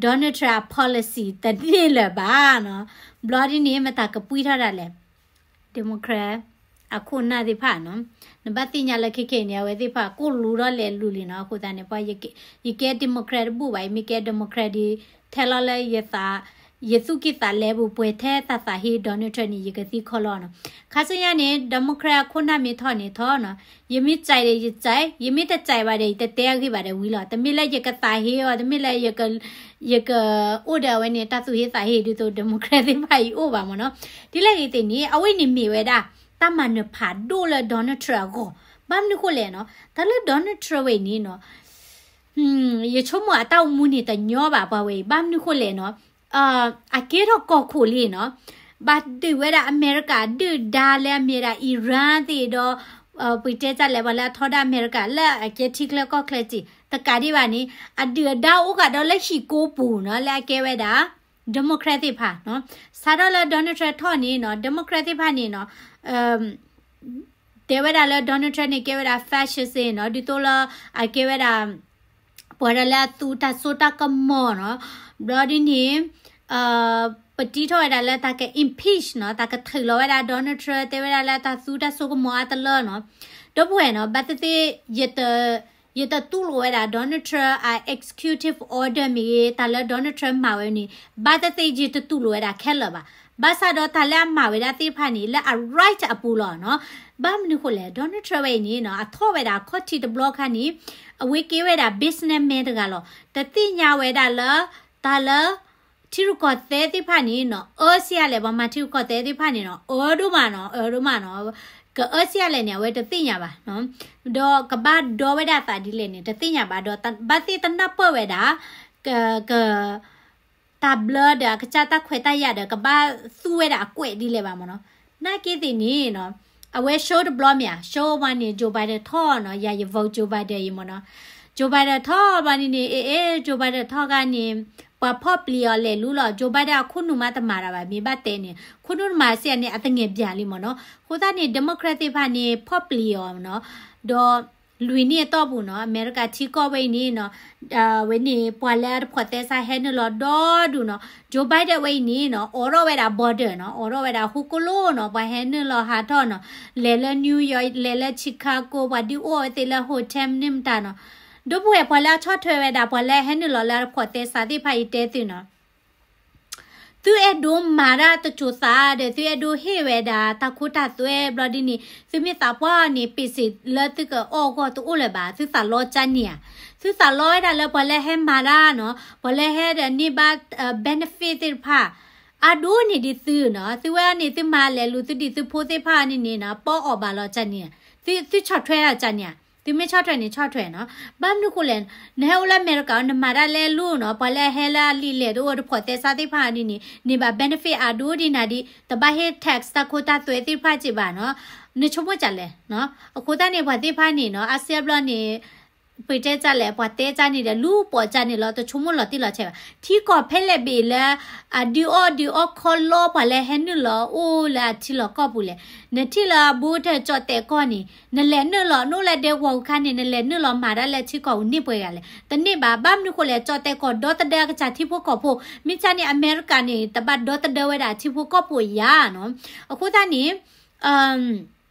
Donald Trump အ policy တန့ၢ်လၢၤဘၣ်နီၤ. ဘျီဒ်န့ၣ် မတၤကပှံၢ်ထီၣ်ဒၣ်လဲၣ် Democrat အခိၣ်နၢ်သ့ၣ်တဖၣ်နီၤ. နဘၣ်သ့ၣ်ညါလၢခဲခဲအံၤန့ၣ် အဝဲသ့ၣ်တဖၣ် ကိၢ်လူၤထီၣ်လဲၤလူၤလံနီၤ. အဃိသတးန့ၣ် ပှၤ ယကဲ Democrat တဘူၣ်ဘၣ်, ယမ့ၢ်ကဲ Democrat ဒီး ထဲလီၤလၢယသး ယသူၣ်ကံၢ်သးလဲပူၤ ပှဲၤထဲတၢ်သးဟ့ Donald Trump န့ၣ် ယကသံခီလီၤနီၤ. ခါဆူညါန့ၣ် Democrat အခိၣ်နၢ်မ့ၢ်ထီၣ်န့ၣ်ထီၣ်နီၤ. ယမ့ၢ်စံးဒီးယစံး, ယမ့ၢ်တစံးဘၣ်ဒီး ယတတဲအဂ့ၢ်ဘၣ်ဒီးဝံၤလီၤ. တမ့ၢ်လၢယကသးဟ့အီၤ, တမ့ၢ်လၢယက ယကအိၣ်ဒီးအဝဲန့ၣ် တၢ်သူၣ်ဟ့သးဟ့ဒ်သိး Democrat သ့ၣ်တဖၣ်အံၤအိၣ်ဘၣ်မ့ၢ်နီၤ. ဒ်လဲၣ်ဂ့ၤသ့ၣ်န့ၣ် အဝဲန့ၣ်မ့ၢ်ဝဲဒၣ် တၢ်မၤနၢၤဖးဒိၣ်လၢ Donald Trump အဂီၢ်. ဘၣ်မနုၤဃိလဲၣ်နီၤ, တၢ်လၢ Donald Trump ဝဲအံၤန့ၣ်နီၤ ယဆိကမိၣ်အတၢ်အိၣ်မူန့ၣ်တညီဘၣ်ပှၤဝဲအံၤ. ဘၣ်မနုၤဃိလဲၣ်နီၤ, အကဲထီၣ်ကီၢ်ခိၣ်လံနီၤ, ဘၣ်ဒုးဝဲဒၣ်အမဲရကၤ ဒုၣ်ဒါလၢအမ့ၢ်ဝဲဒၣ် Iran သ့ၣ်ဒီး ပတဲတၢ်လဲၣ် ပှၤလၢအထီဒါအမဲရကၤ လၢအကဲထံချၢကီၢ်ချၢစ့ၢ် တကးဒံးဘၣ်န့ၣ် အဒုၣ်အဒါအိၣ်ဃာ်ဒီးလၢဟံၣ်ကိးပူၤနီၤ လၢအကဲဝဲဒၣ် Democrat သ့ၣ်တဖၣ်နီၤ. စးထီၣ်လၢ Donald Trump ထီၣ်န့ၣ်နီၤ Democrat သ့ၣ်တဖၣ်န့ၣ်နီၤ တဲဝဲဒၣ်လၢ Donald Trump န့ၣ် ကဲဝဲဒၣ် fascist နီၤ, ဒ်သိးလၢ အကဲဝဲဒၣ် ပှၤဒီးလၢအသူတၢ်စိတၢ်ကမီၤနီၤ. ဘျီဒ်န့ၣ် ပတံထီၣ်ဝဲဒၣ်လၢတၢ်က impeach နီၤ, တၢ်ကထုးလီၤဝဲဒၣ် Donald Trump တဲဝဲဒၣ်လၢတၢ်သူတၢ်စိကမီၤအါတလၢနီၤ. ဒီပုၢ်ဝဲၢ်နီၤ, ဘၣ်သ့ၣ်သ့ၣ် ယတတူၢ်လိာ်ဝဲဒၣ် Donald Trump အ executive order မ့ၢ်ဂ့ၤ, တၢ်လၢ Donald Trump မၤဝဲန့ၣ် ဘၣ်သ့ၣ်သ့ၣ်ယတတူၢ်လိာ်ဝဲဒၣ်ခဲလၢာ်ဘၣ်. ဘၣ်ဆၣ်ဒီးတၢ်လၢအမၤဝဲဒၣ်သ့ၣ်တဖၣ်န့ၣ် လၢအ right အပူၤလီၤနီၤ. ဘၣ်မနုၤဃိလဲၣ်, Donald Trump ဝဲအံၤန့ၣ်နီၤ အထီၣ်ဝဲဒၣ်အခီၣ်ထံးတဘျီခါန့ၣ် အဝဲကဲဝဲဒၣ် businessman တဂၤလီၤ. တသ့ၣ်ညါဝဲဒၣ်လၢ တၢ်လၢ ထံရူၢ်ကီၢ်သဲးသ့ၣ်တဖၣ်န့ၣ်နီၤ အၢစံးအါလဲၣ်, ပှၤမၤထံရူၢ်ကီၢ်သဲးသ့ၣ်တဖၣ်န့ၣ်နီၤ အၢဒိၣ်မးနီၤ, အၢဒိၣ်မးနီၤ, ကအၢစံးအါလဲၣ်န့ၣ် အဝဲတသ့ၣ်ညါဘၣ်နီၤ. ဒီးကဘၣ်ဒီဝဲဒၣ်သးဒ်လဲၣ်န့ၣ် တသ့ၣ်ညါဘၣ်ဒီး ဘၣ်သ့ၣ်တနၢ်ပၢၢ်ဝဲဒၣ် က က တၢ်ဘျၢဒီးအကစၢ်တၢ်ခွဲးတၢ်ယာ်ဒီး ကဘၣ်သူဝဲဒၣ်အကွဲးဒ်လဲၣ်ဘၣ်မ့ၢ်နီၤ. နာ်က့သ့ၣ်န့ၣ်နီၤ အဝဲ show တဘျီမ့ၢ်ဧါ, show မ့ၢ်န့ၣ် Joe Biden ထီၣ်နီၤ, ယၤယ vote Joe Biden အံၤမ့ၢ်နီၤ. Joe Biden ထီၣ်ဘၣ်န့ၣ်န့ၣ် အ့ အ့ Joe Biden ထီၣ်ခါန့ၣ် ပှၤဖီၣ်ပျံၤအီၤလဲၤလူလီၤ. Joe Biden အခိၣ်နူာ်မးတမၤတၢ်ဘၣ်, မ့ၢ်ဘၣ်တဲန့ၣ် ခိၣ်နူာ်တမၤစံးအါန့ၣ် အသငဲးဘၣ်လံမ့ၢ်နီၤ. အဃိသတးန့ၣ် Democrat သ့ၣ်တဖၣ်န့ၣ် ဖီၣ်ပျံၤအီၤနီၤ, ဒီး လွံၢ်နံၣ်အတီၢ်ပူၤနီၤ အမဲရကၤထံကီၢ်ဝဲအံၤန့ၣ်နီၤ ဝဲန့ၣ် ပှၤလၢအတဖိးသဲစးဟဲနုာ်လီၤဒီဒူၣ်နီၤ. Joe Biden ဝဲအံၤန့ၣ်နီၤ အိးထီၣ်ဝဲဒၣ် border နီၤ, အိးထီၣ်ဝဲဒၣ်ဟူးကိၢ်လိနီၤ, ပှၤဟဲနုာ်လီၤဟးထီၣ်နီၤ, လဲၤလၢ New York, လဲၤလၢ Chicago, ပှၤဒုးအိၣ်ဝဲသ့ၣ်လၢ hotel မနုၤမတၤနီၤ. ဒီပုၢ်ဝဲၢ် ပှၤလၢအဆီၣ်ထွဲဝဲဒၣ် ပှၤလၢအဟဲနုာ်လီၤလၢအတဖိးသဲစးသ့ၣ်တဖၣ်အံၤတဲသုနီၤ သုအဲၣ်ဒိးမၤတၢ်တစိၤသးဒီး သုအဲၣ်ဒိးဟ့ၣ်ဝဲဒၣ်တၢ်ခိတၢ်သွဲဘျီဒ်န့ၣ် သုမ့ၢ်သးပှၢ်န့ၣ် ပ့စ့းလၢသုကအီၣ်အဂီၢ်တအိၣ်လၢၤဘၣ်, သုသးလီကၢ်န့ၣ်ဧါ. သုသးလီဝဲဒၣ်လၢပှၤလၢဟဲမၤတၢ်နီၤ, ပှၤလၢဟဲဒီးန့ၢ်ဘၣ် benefit သ့ၣ်တဖၣ် အဒိၣ်န့ၢ်ဒံးသုနီၤ. သုဝဲန့ၣ် သုမၤလဲၤလူၤသုဒံးသုဖိသ့ၣ်တဖၣ်န့ၣ်န့ၣ်နီၤ ပီၣ်အီၣ်ဘၣ်လီၤကၢ်န့ၣ်ဧါ. သု သုဆီၣ်ထွဲဒၣ်ကၢ်န့ၣ်ဧါ. သုမ့ၢ်ဆီၣ်ထွဲန့ၣ် ဆီၣ်ထွဲနီၤ. ဘၣ်မနုၤဃိလဲၣ်, နဟဲအိၣ်လၢအမဲရကၤ နမၤတၢ်လၢလူၤနီၤ, ပှၤလၢအဟဲလၢအလံာ်လဲၢ်တအိၣ်တဖိးသဲစးသ့ၣ်တဖၣ်န့ၣ်န့ၣ် န့ၢ်ဘၣ် benefit အဒိၣ်ဒံးနၤဒံး, တဘၣ်ဟ့ၣ် tax တၢ်ခိတၢ်သွဲသ့ၣ်တဖၣ်က့ဘၣ်နီၤ. နဆိကမိၣ်ကၢ်လဲၣ်နီၤ. အဃိသတးန့ၣ် ပှၤသ့ၣ်တဖၣ်န့ၣ်နီၤ အါစုအါဘျီန့ၣ် ပတဲကၢ်လဲၣ် ပှၤတဲကၢ်န့ၣ်ဒီး လူၤပိာ်ကၢ်န့ၣ်လီၤ, တဆိကမိၣ်လီၤတံၢ်လီၤဆဲးဘၣ်. ထံကီၢ်ဖဲလဲၣ်ဘ့ၣ်လၢ အဒုးအီၣ်ဒုးအီခီလီပှၤလၢဟဲနုာ်လီၤအိၣ်လၢအထံလီၢ်ကီၢ်ပူၤလဲၣ်. နထံၣ်လၢအဘူးတၢၢ်ကၠီၣ်တဲာ်ကီၢ်န့ၣ် နလဲၤနုာ်လီၤ နအိၣ်လၢဒဲကဝီၤအခါန့ၣ် နလဲၤနုာ်လီၤမၤတၢ်လၢထံကီၢ်ပူၤန့ၢ်ပှဲၤဂၤလဲၣ်. တန့ၢ်ဘၣ်. ဘၣ်မနုၤဃိလဲၣ်, ကၠီၣ်တဲာ်ကီၢ်ဒီသဒၢအကစၢ်ထံဖိကီၢ်ဖိ, မ့ၢ်ကၢ်န့ၣ် အမဲရကၤန့ၣ် တဘၣ်ဒီသဒၢဝဲဒၣ်ထံဖိကီၢ်ဖိယၤနီၤ. အဃိသတးန့ၣ်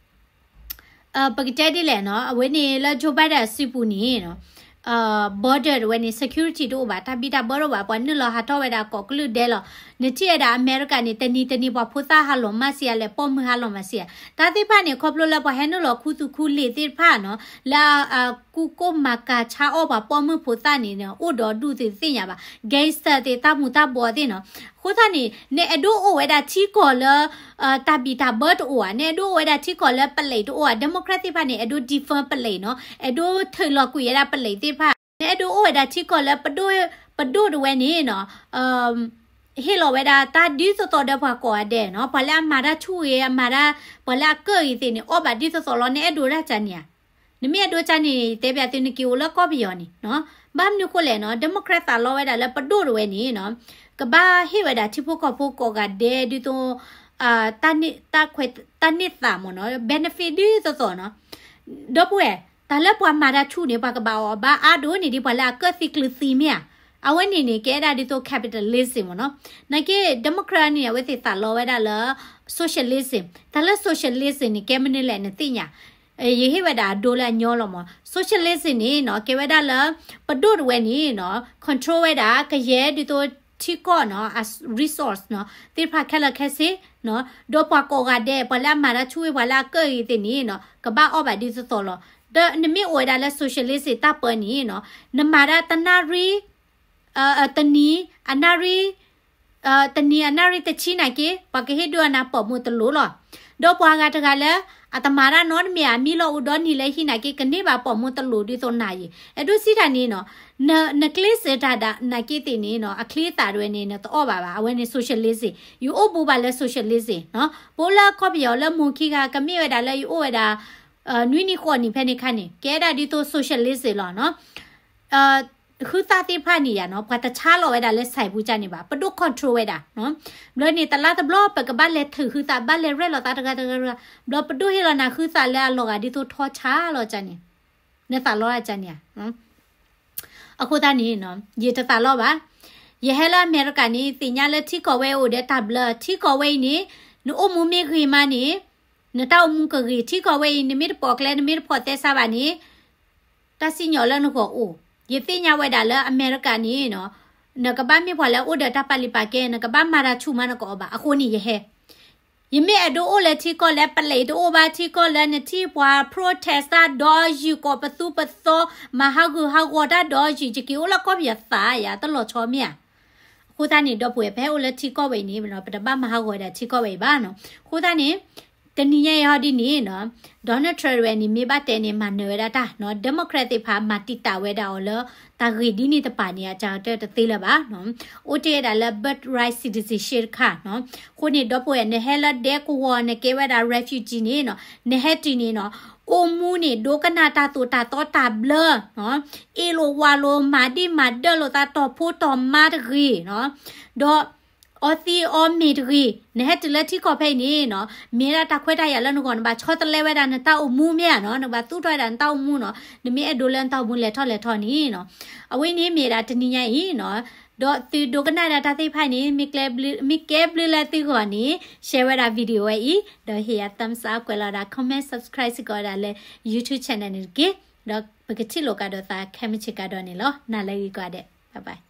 ပကတဲဒ်လဲၣ်နီၤ, အဝဲန့ၣ်လၢ Joe Biden အစုပူၤန့ၣ် border တဝဲန့ၣ် security တအိၣ်ဘၣ်, တၢ်ဘံၣ်တၢ်ဘၢတအိၣ်ဘၣ်, ပှၤနုာ်လီၤဟးထီၣ်ဝဲဒၣ်ကိးကလုာ်ဒဲးလီၤ. နထံၣ်ဝဲဒၣ်အမဲရကၤန့ၣ် တနံၤတနံၤ ပှၤဖိသၣ်ဟးလီၤမၢ်စံးယၤလဲၣ်, ပိာ်မုၣ်ဟးလီၤမၢ်စံးယၤ. တၢ်သ့ၣ်တဖၣ်န့ၣ် ခီဖျိလၢပှၤဟဲနုာ်လီၤခူသူၣ်ခူလ့ၤသ့ၣ်တဖၣ်နီၤ, လၢအကူကိၢ်မၤကၤဆါအီၣ်ပှၤပိာ်မုၣ်ဖိသၣ်န့ၣ် အိၣ်ဒီးဒူၣ်သ့ၣ်တသ့ၣ်ညါဘၣ်, gangster သ့ၣ် တၢ်မူၤတၢ်ဘှီးသ့ၣ်နီၤ. အဃိသတးန့ၣ် နအဲၣ်ဒိးအိၣ်ဝဲဒၣ်ထံကီၢ်လၢ တၢ်ဘံၣ်တၢ်ဘၢတအိၣ်ဧါ, နအဲၣ်ဒိးအိၣ်ဝဲဒၣ်ထံကီၢ်လၢပလံးတအိၣ်ဧါ. Democrat သ့ၣ်တဖၣ်န့ၣ် အဲၣ်ဒိး defund ပလံးနီၤ, အဲၣ်ဒိးထုးလီၤကွံာ်ဝဲဒၣ်ပလံးသ့ၣ်တဖၣ် နအဲၣ်ဒိးအိၣ်ဝဲဒၣ်ထံကီၢ်လၢပဒိၣ်, ပဒိၣ်တဝဲန့ၣ်နီၤ, ဟ့ၣ်လီၤဝဲဒၣ်တၢ်ဒ်သိးသိးဒီးပှၤကိးဂၤဒဲးနီၤ, ပှၤလၢအမၤတၢ်ဆူၣ်ဂ့ၤ အမၤတၢ်, ပှၤလၢအကၢၣ်ဂ့ၤသ့ၣ်န့ၣ် အီၣ်ဘၣ်ဒ်သိးသိးလီၤ. နအဲၣ်ဒိးတၢ်ကန့ၣ်ဧါ. နမ့ၢ်အဲၣ်ဒိးကန့ၣ် တဲဘၣ်သုနက့ၤအိၣ်လၢကီၢ်ပယီၤန့ၣ်နီၤ. ဘၣ်မနုၤဃိလဲၣ်နီၤ, Democrat သးလီဝဲဒၣ်လၢပဒိၣ်တဝဲန့ၣ်နီၤ, ကဘၣ်ဟ့ၣ်ဝဲဒၣ်ထံဖိကီၢ်ဖိကိးဂၤဒဲးဒ်သိး တၢ်န့ၢ်သးမ့ၢ်နီၤ, benefit ဒ်သိးသိးနီၤ. ဒီပုၢ်ဝဲၢ်, တၢ်လၢပှၤမၤတၢ်ဆူၣ်န့ၣ် ပှၤကဘၣ်အီၣ်အီၤဘၣ်အါဒိၣ်န့ၢ်ဒံးပှၤလၢအကၢၣ်သံကျုးသံမ့ၢ်ဧါ. အဝဲန့ၣ်န့ၣ် ကဲဒၣ်ဒ်သိး capitalism မ့ၢ်နီၤ. နာ်က့ Democrat န့ၣ် အဝဲသ့ၣ်သးလီဝဲဒၣ်လၢ socialism. တၢ်လၢ socialism န့ၣ် ကဲမနုၤလဲၣ်နသ့ၣ်ညါ. ယဟ့ၣ်ဝဲဒၣ်အဒိလၢအညီလီၤမ့ၢ်. Socialism န့ၣ်နီၤ ကဲဝဲဒၣ်လၢ ပဒိၣ်တဝဲန့ၣ်နီၤ control ဝဲဒၣ် ကယဲၢ်ဒ်သိးထံကီၢ်နီၤ resource နီၤ သ့ၣ်တဖၣ်ခဲလၢာ်ခဲဆ့နီၤ, ဒီးပှၤကိးဂၤဒဲး ပှၤလၢအမၤတၢ်ဆူၣ်ဝဲ ပှၤလၢအကၢၣ်ဂ့ၤသ့ၣ်န့ၣ်နီၤ ကဘၣ်အီၣ်ဘၣ်ဒ်သိးသိးလီၤ. ဒီးနမ့ၢ်အိၣ်ဝဲဒၣ်လၢ socialism တၢ်ပၢန့ၣ်နီၤ နမၤတၢ်တနၣ်ရံၣ် တနံၤအနၣ်ရံၣ် တနံၤအနၣ်ရံၣ်တဆံနာ်က့ ပှၤကဟ့ၣ်ဒုးအီၤနၤပိာ်မုၣ်တလိၤလီၤ. ဒီးပှၤဂၤတဂၤလၢ အတမၤတၢ်နီတမံၤ အမံလီၤအိၣ်ဒီနံၤလၢဟံၣ်နာ်က့ ကန့ၢ်ဘၣ်ပိာ်မုၣ်တလိၤဒ်သိးနၤယံၤ. အဲၣ်ဒိးစံးတၢ်န့ၣ်နီၤ, နကျ့စၢၤတၢ်ဒၣ်နာ်က့သ့ၣ်န့ၣ်နီၤ အချံအသၣ်တဝဲန့ၣ် နတအီၣ်ဘၣ်ဘၣ်. အဝဲန့ၣ် socialism ယအိၣ်ဘူးဘၣ်လၢ socialism နီၤ. ပအိၣ်လၢကီၢ်ပယီၤလၢမုၢ်ခံဂၤ ကမ့ၢ်ဝဲဒၣ်လၢယအိၣ်ဝဲဒၣ် နွံနံၣ်ဃိးနံၣ်ဖဲန့ၣ်ခါန့ၣ် ကဲဒၣ်ဒ်သိး socialism လီၤနီၤ. ဟုသၣ်သ့ၣ်တဖၣ်န့ၣ်ယါနီၤ ပှၤတဆါလီၤဝဲဒၣ်လၢ site ပူၤကန့ၣ်ဘၣ်, ပဒိၣ် control ဝဲဒၣ်နီၤ. ဘျီန့ၣ် တလါတဘျီ ပကဘၣ်လဲၤထုးဟုသၣ် ဘၣ်လဲၤရဲၣ်လီၤသးတဂၤတဂၤတဂၤ, ဘျီပဒိၣ်ဟ့ၣ်လီၤနၤဟုသၣ်လၢအလီၤဂာ်ဒ်သိးထီဆါလီၤကန့ၣ်, နသးလီတၢ်ကန့ၣ်ဧါ. အဃိသတးန့ၣ်နီၤ ယတသးလီဘၣ်. ယဟဲလၢအမဲရကၤန့ၣ် သ့ၣ်ညါလၢထံကီၢ်ဝဲအံၤအိၣ်ဒီးတၢ်ဘျၢ, ထံကီၢ်ဝဲအံၤန့ၣ် နအိၣ်မူမ့ၢ်ဂ့ၤမးန့ၣ် နတၢ်အိၣ်မူကဂ့ၤ, ထံကီၢ်ဝဲအံၤ နမ့ၢ်တပိာ်ကျဲ နမ့ၢ်တဖီၣ်သဲစးဘၣ်န့ၣ် တၢ်စံၣ်ညီၣ်လၢနဂီၢ်အိၣ်. ယသ့ၣ်ညါဝဲဒၣ်လၢအမဲရကၤန့ၣ်နီၤ နကဘၣ်မ့ၢ်ပှၤလၢအအိၣ်ဒီးတၢ်ပာ်လုၢ်ပာ်ကဲ, နကဘၣ်မၤတၢ်ဆူၣ်မးနကအီၣ်ဘၣ်. အဃိန့ၣ်ယဟဲ ယမ့ၢ်အဲၣ်ဒိးအိၣ်လၢထံကီၢ်လၢ ပလံးတအိၣ်ဘၣ်, ထံကီၢ်လၢနထံၣ်ပှၤ protest တၢ်ဒီးယုၢ် ကိးပသူပသီ မၤဟးဂူာ်ဟးဂီၤတၢ်ဒီးယုၢ် ယက့ၤအိၣ်လၢကီၢ်ပယီၤသးယါ တလီၤဆီမ့ၢ်ဧါ. အဃိသတးန့ၣ် ဒီပုၢ်ဝဲၢ် ပဟဲအိၣ်လၢထံကီၢ်ဝဲအံၤန့ၣ် ပတဘၣ်မၤဟးဂီၤဝဲဒၣ်ထံကီၢ်ဝဲအံၤဘၣ်နီၤ. အဃိသတးန့ၣ် တနံၤညါအံၤဟီဒ်န့ၣ်နီၤ Donald Trump ဝဲန့ၣ် မ့ၢ်ဘၣ်တဲန့ၣ် မၤနၢၤဝဲဒၣ်တၢ်နီၤ, Democrat သ့ၣ်တဖၣ် မၤတံာ်တာ်ဝဲဒၣ်အီၤလၢ တၢ်ဂ့ၢ်ဒ်န့ၣ်တပၤန့ၣ် အကတၢၢ်တသ့လၢၤဘၣ်နီၤ. အိၣ်တ့ၢ်ဝဲဒၣ်လၢ birthright citizenship တခါနီၤ. အဃိန့ၣ် ဒီပုၢ်ဝဲၢ် နဟဲလၢဒဲကဝီၤ နကဲဝဲဒၣ် refugee န့ၣ်နီၤ, နဟဲတုၤန့ၣ်နီၤ အိၣ်မူန့ၣ် ဒိကနၣ်တၢ်သိၣ်တၢ်သီတၢ်ဘျၢနီၤ, အ့ၣ်လိာ်ဝးလိာ် မၤဒံၣ်မၤဒၢၣ်လိာ်သး တီၢ်ဖိတီၢ်မါတဂ့ၤနီၤ, ဒီး အီသံးအီမ့ၤတဂ့ၤ, နဟဲတုၤလၢထံကီၢ်ဖဲအံၤန့ၣ်နီၤ, မ့ၢ်ဒၣ်တၢ်ခွဲးတၢ်ယာ်လၢနဂီၢ် နဘၣ်ဆီတလဲဝဲဒၣ်နတၢ်အိၣ်မူမ့ၢ်ဧါနီၤ, နဘၣ်သူၣ်ထီၣ်ဝဲဒၣ်နတၢ်အိၣ်မူနီၤ, နမ့ၢ်အဲၣ်ဒိးလၢနတၢ်အိၣ်မူလဲၤထီၣ်လဲၤထီန့ၣ်နီၤ. အဝဲန့ၣ်မ့ၢ်ဒၣ်တနံၤညါအံၤနီၤ, ဒီးသုဒိကနၣ်ဒၣ်တၢ်သ့ၣ်တဖၣ်န့ၣ် မ့ၢ်ကဲဘျုးလၢသုဂီၢ်န့ၣ် share ဝဲဒၣ် video ဝဲအံၤ, ဒီးဟ့ၣ်ယၤ thumbs up ကွဲးလီၤဒၣ် comment subscribe စ့ၢ်ကီးဝဲဒၣ်လၢ YouTube channel န့ၣ်တက့ၢ်. ဒီးပကထံၣ်လိာ်ကဒီးသးခဲမုၢ်ဆ့ၣ်ကဒီးန့ၣ်လီၤ. နၤလၢအဂ့ၤကိးဂၤဒဲး, bye bye.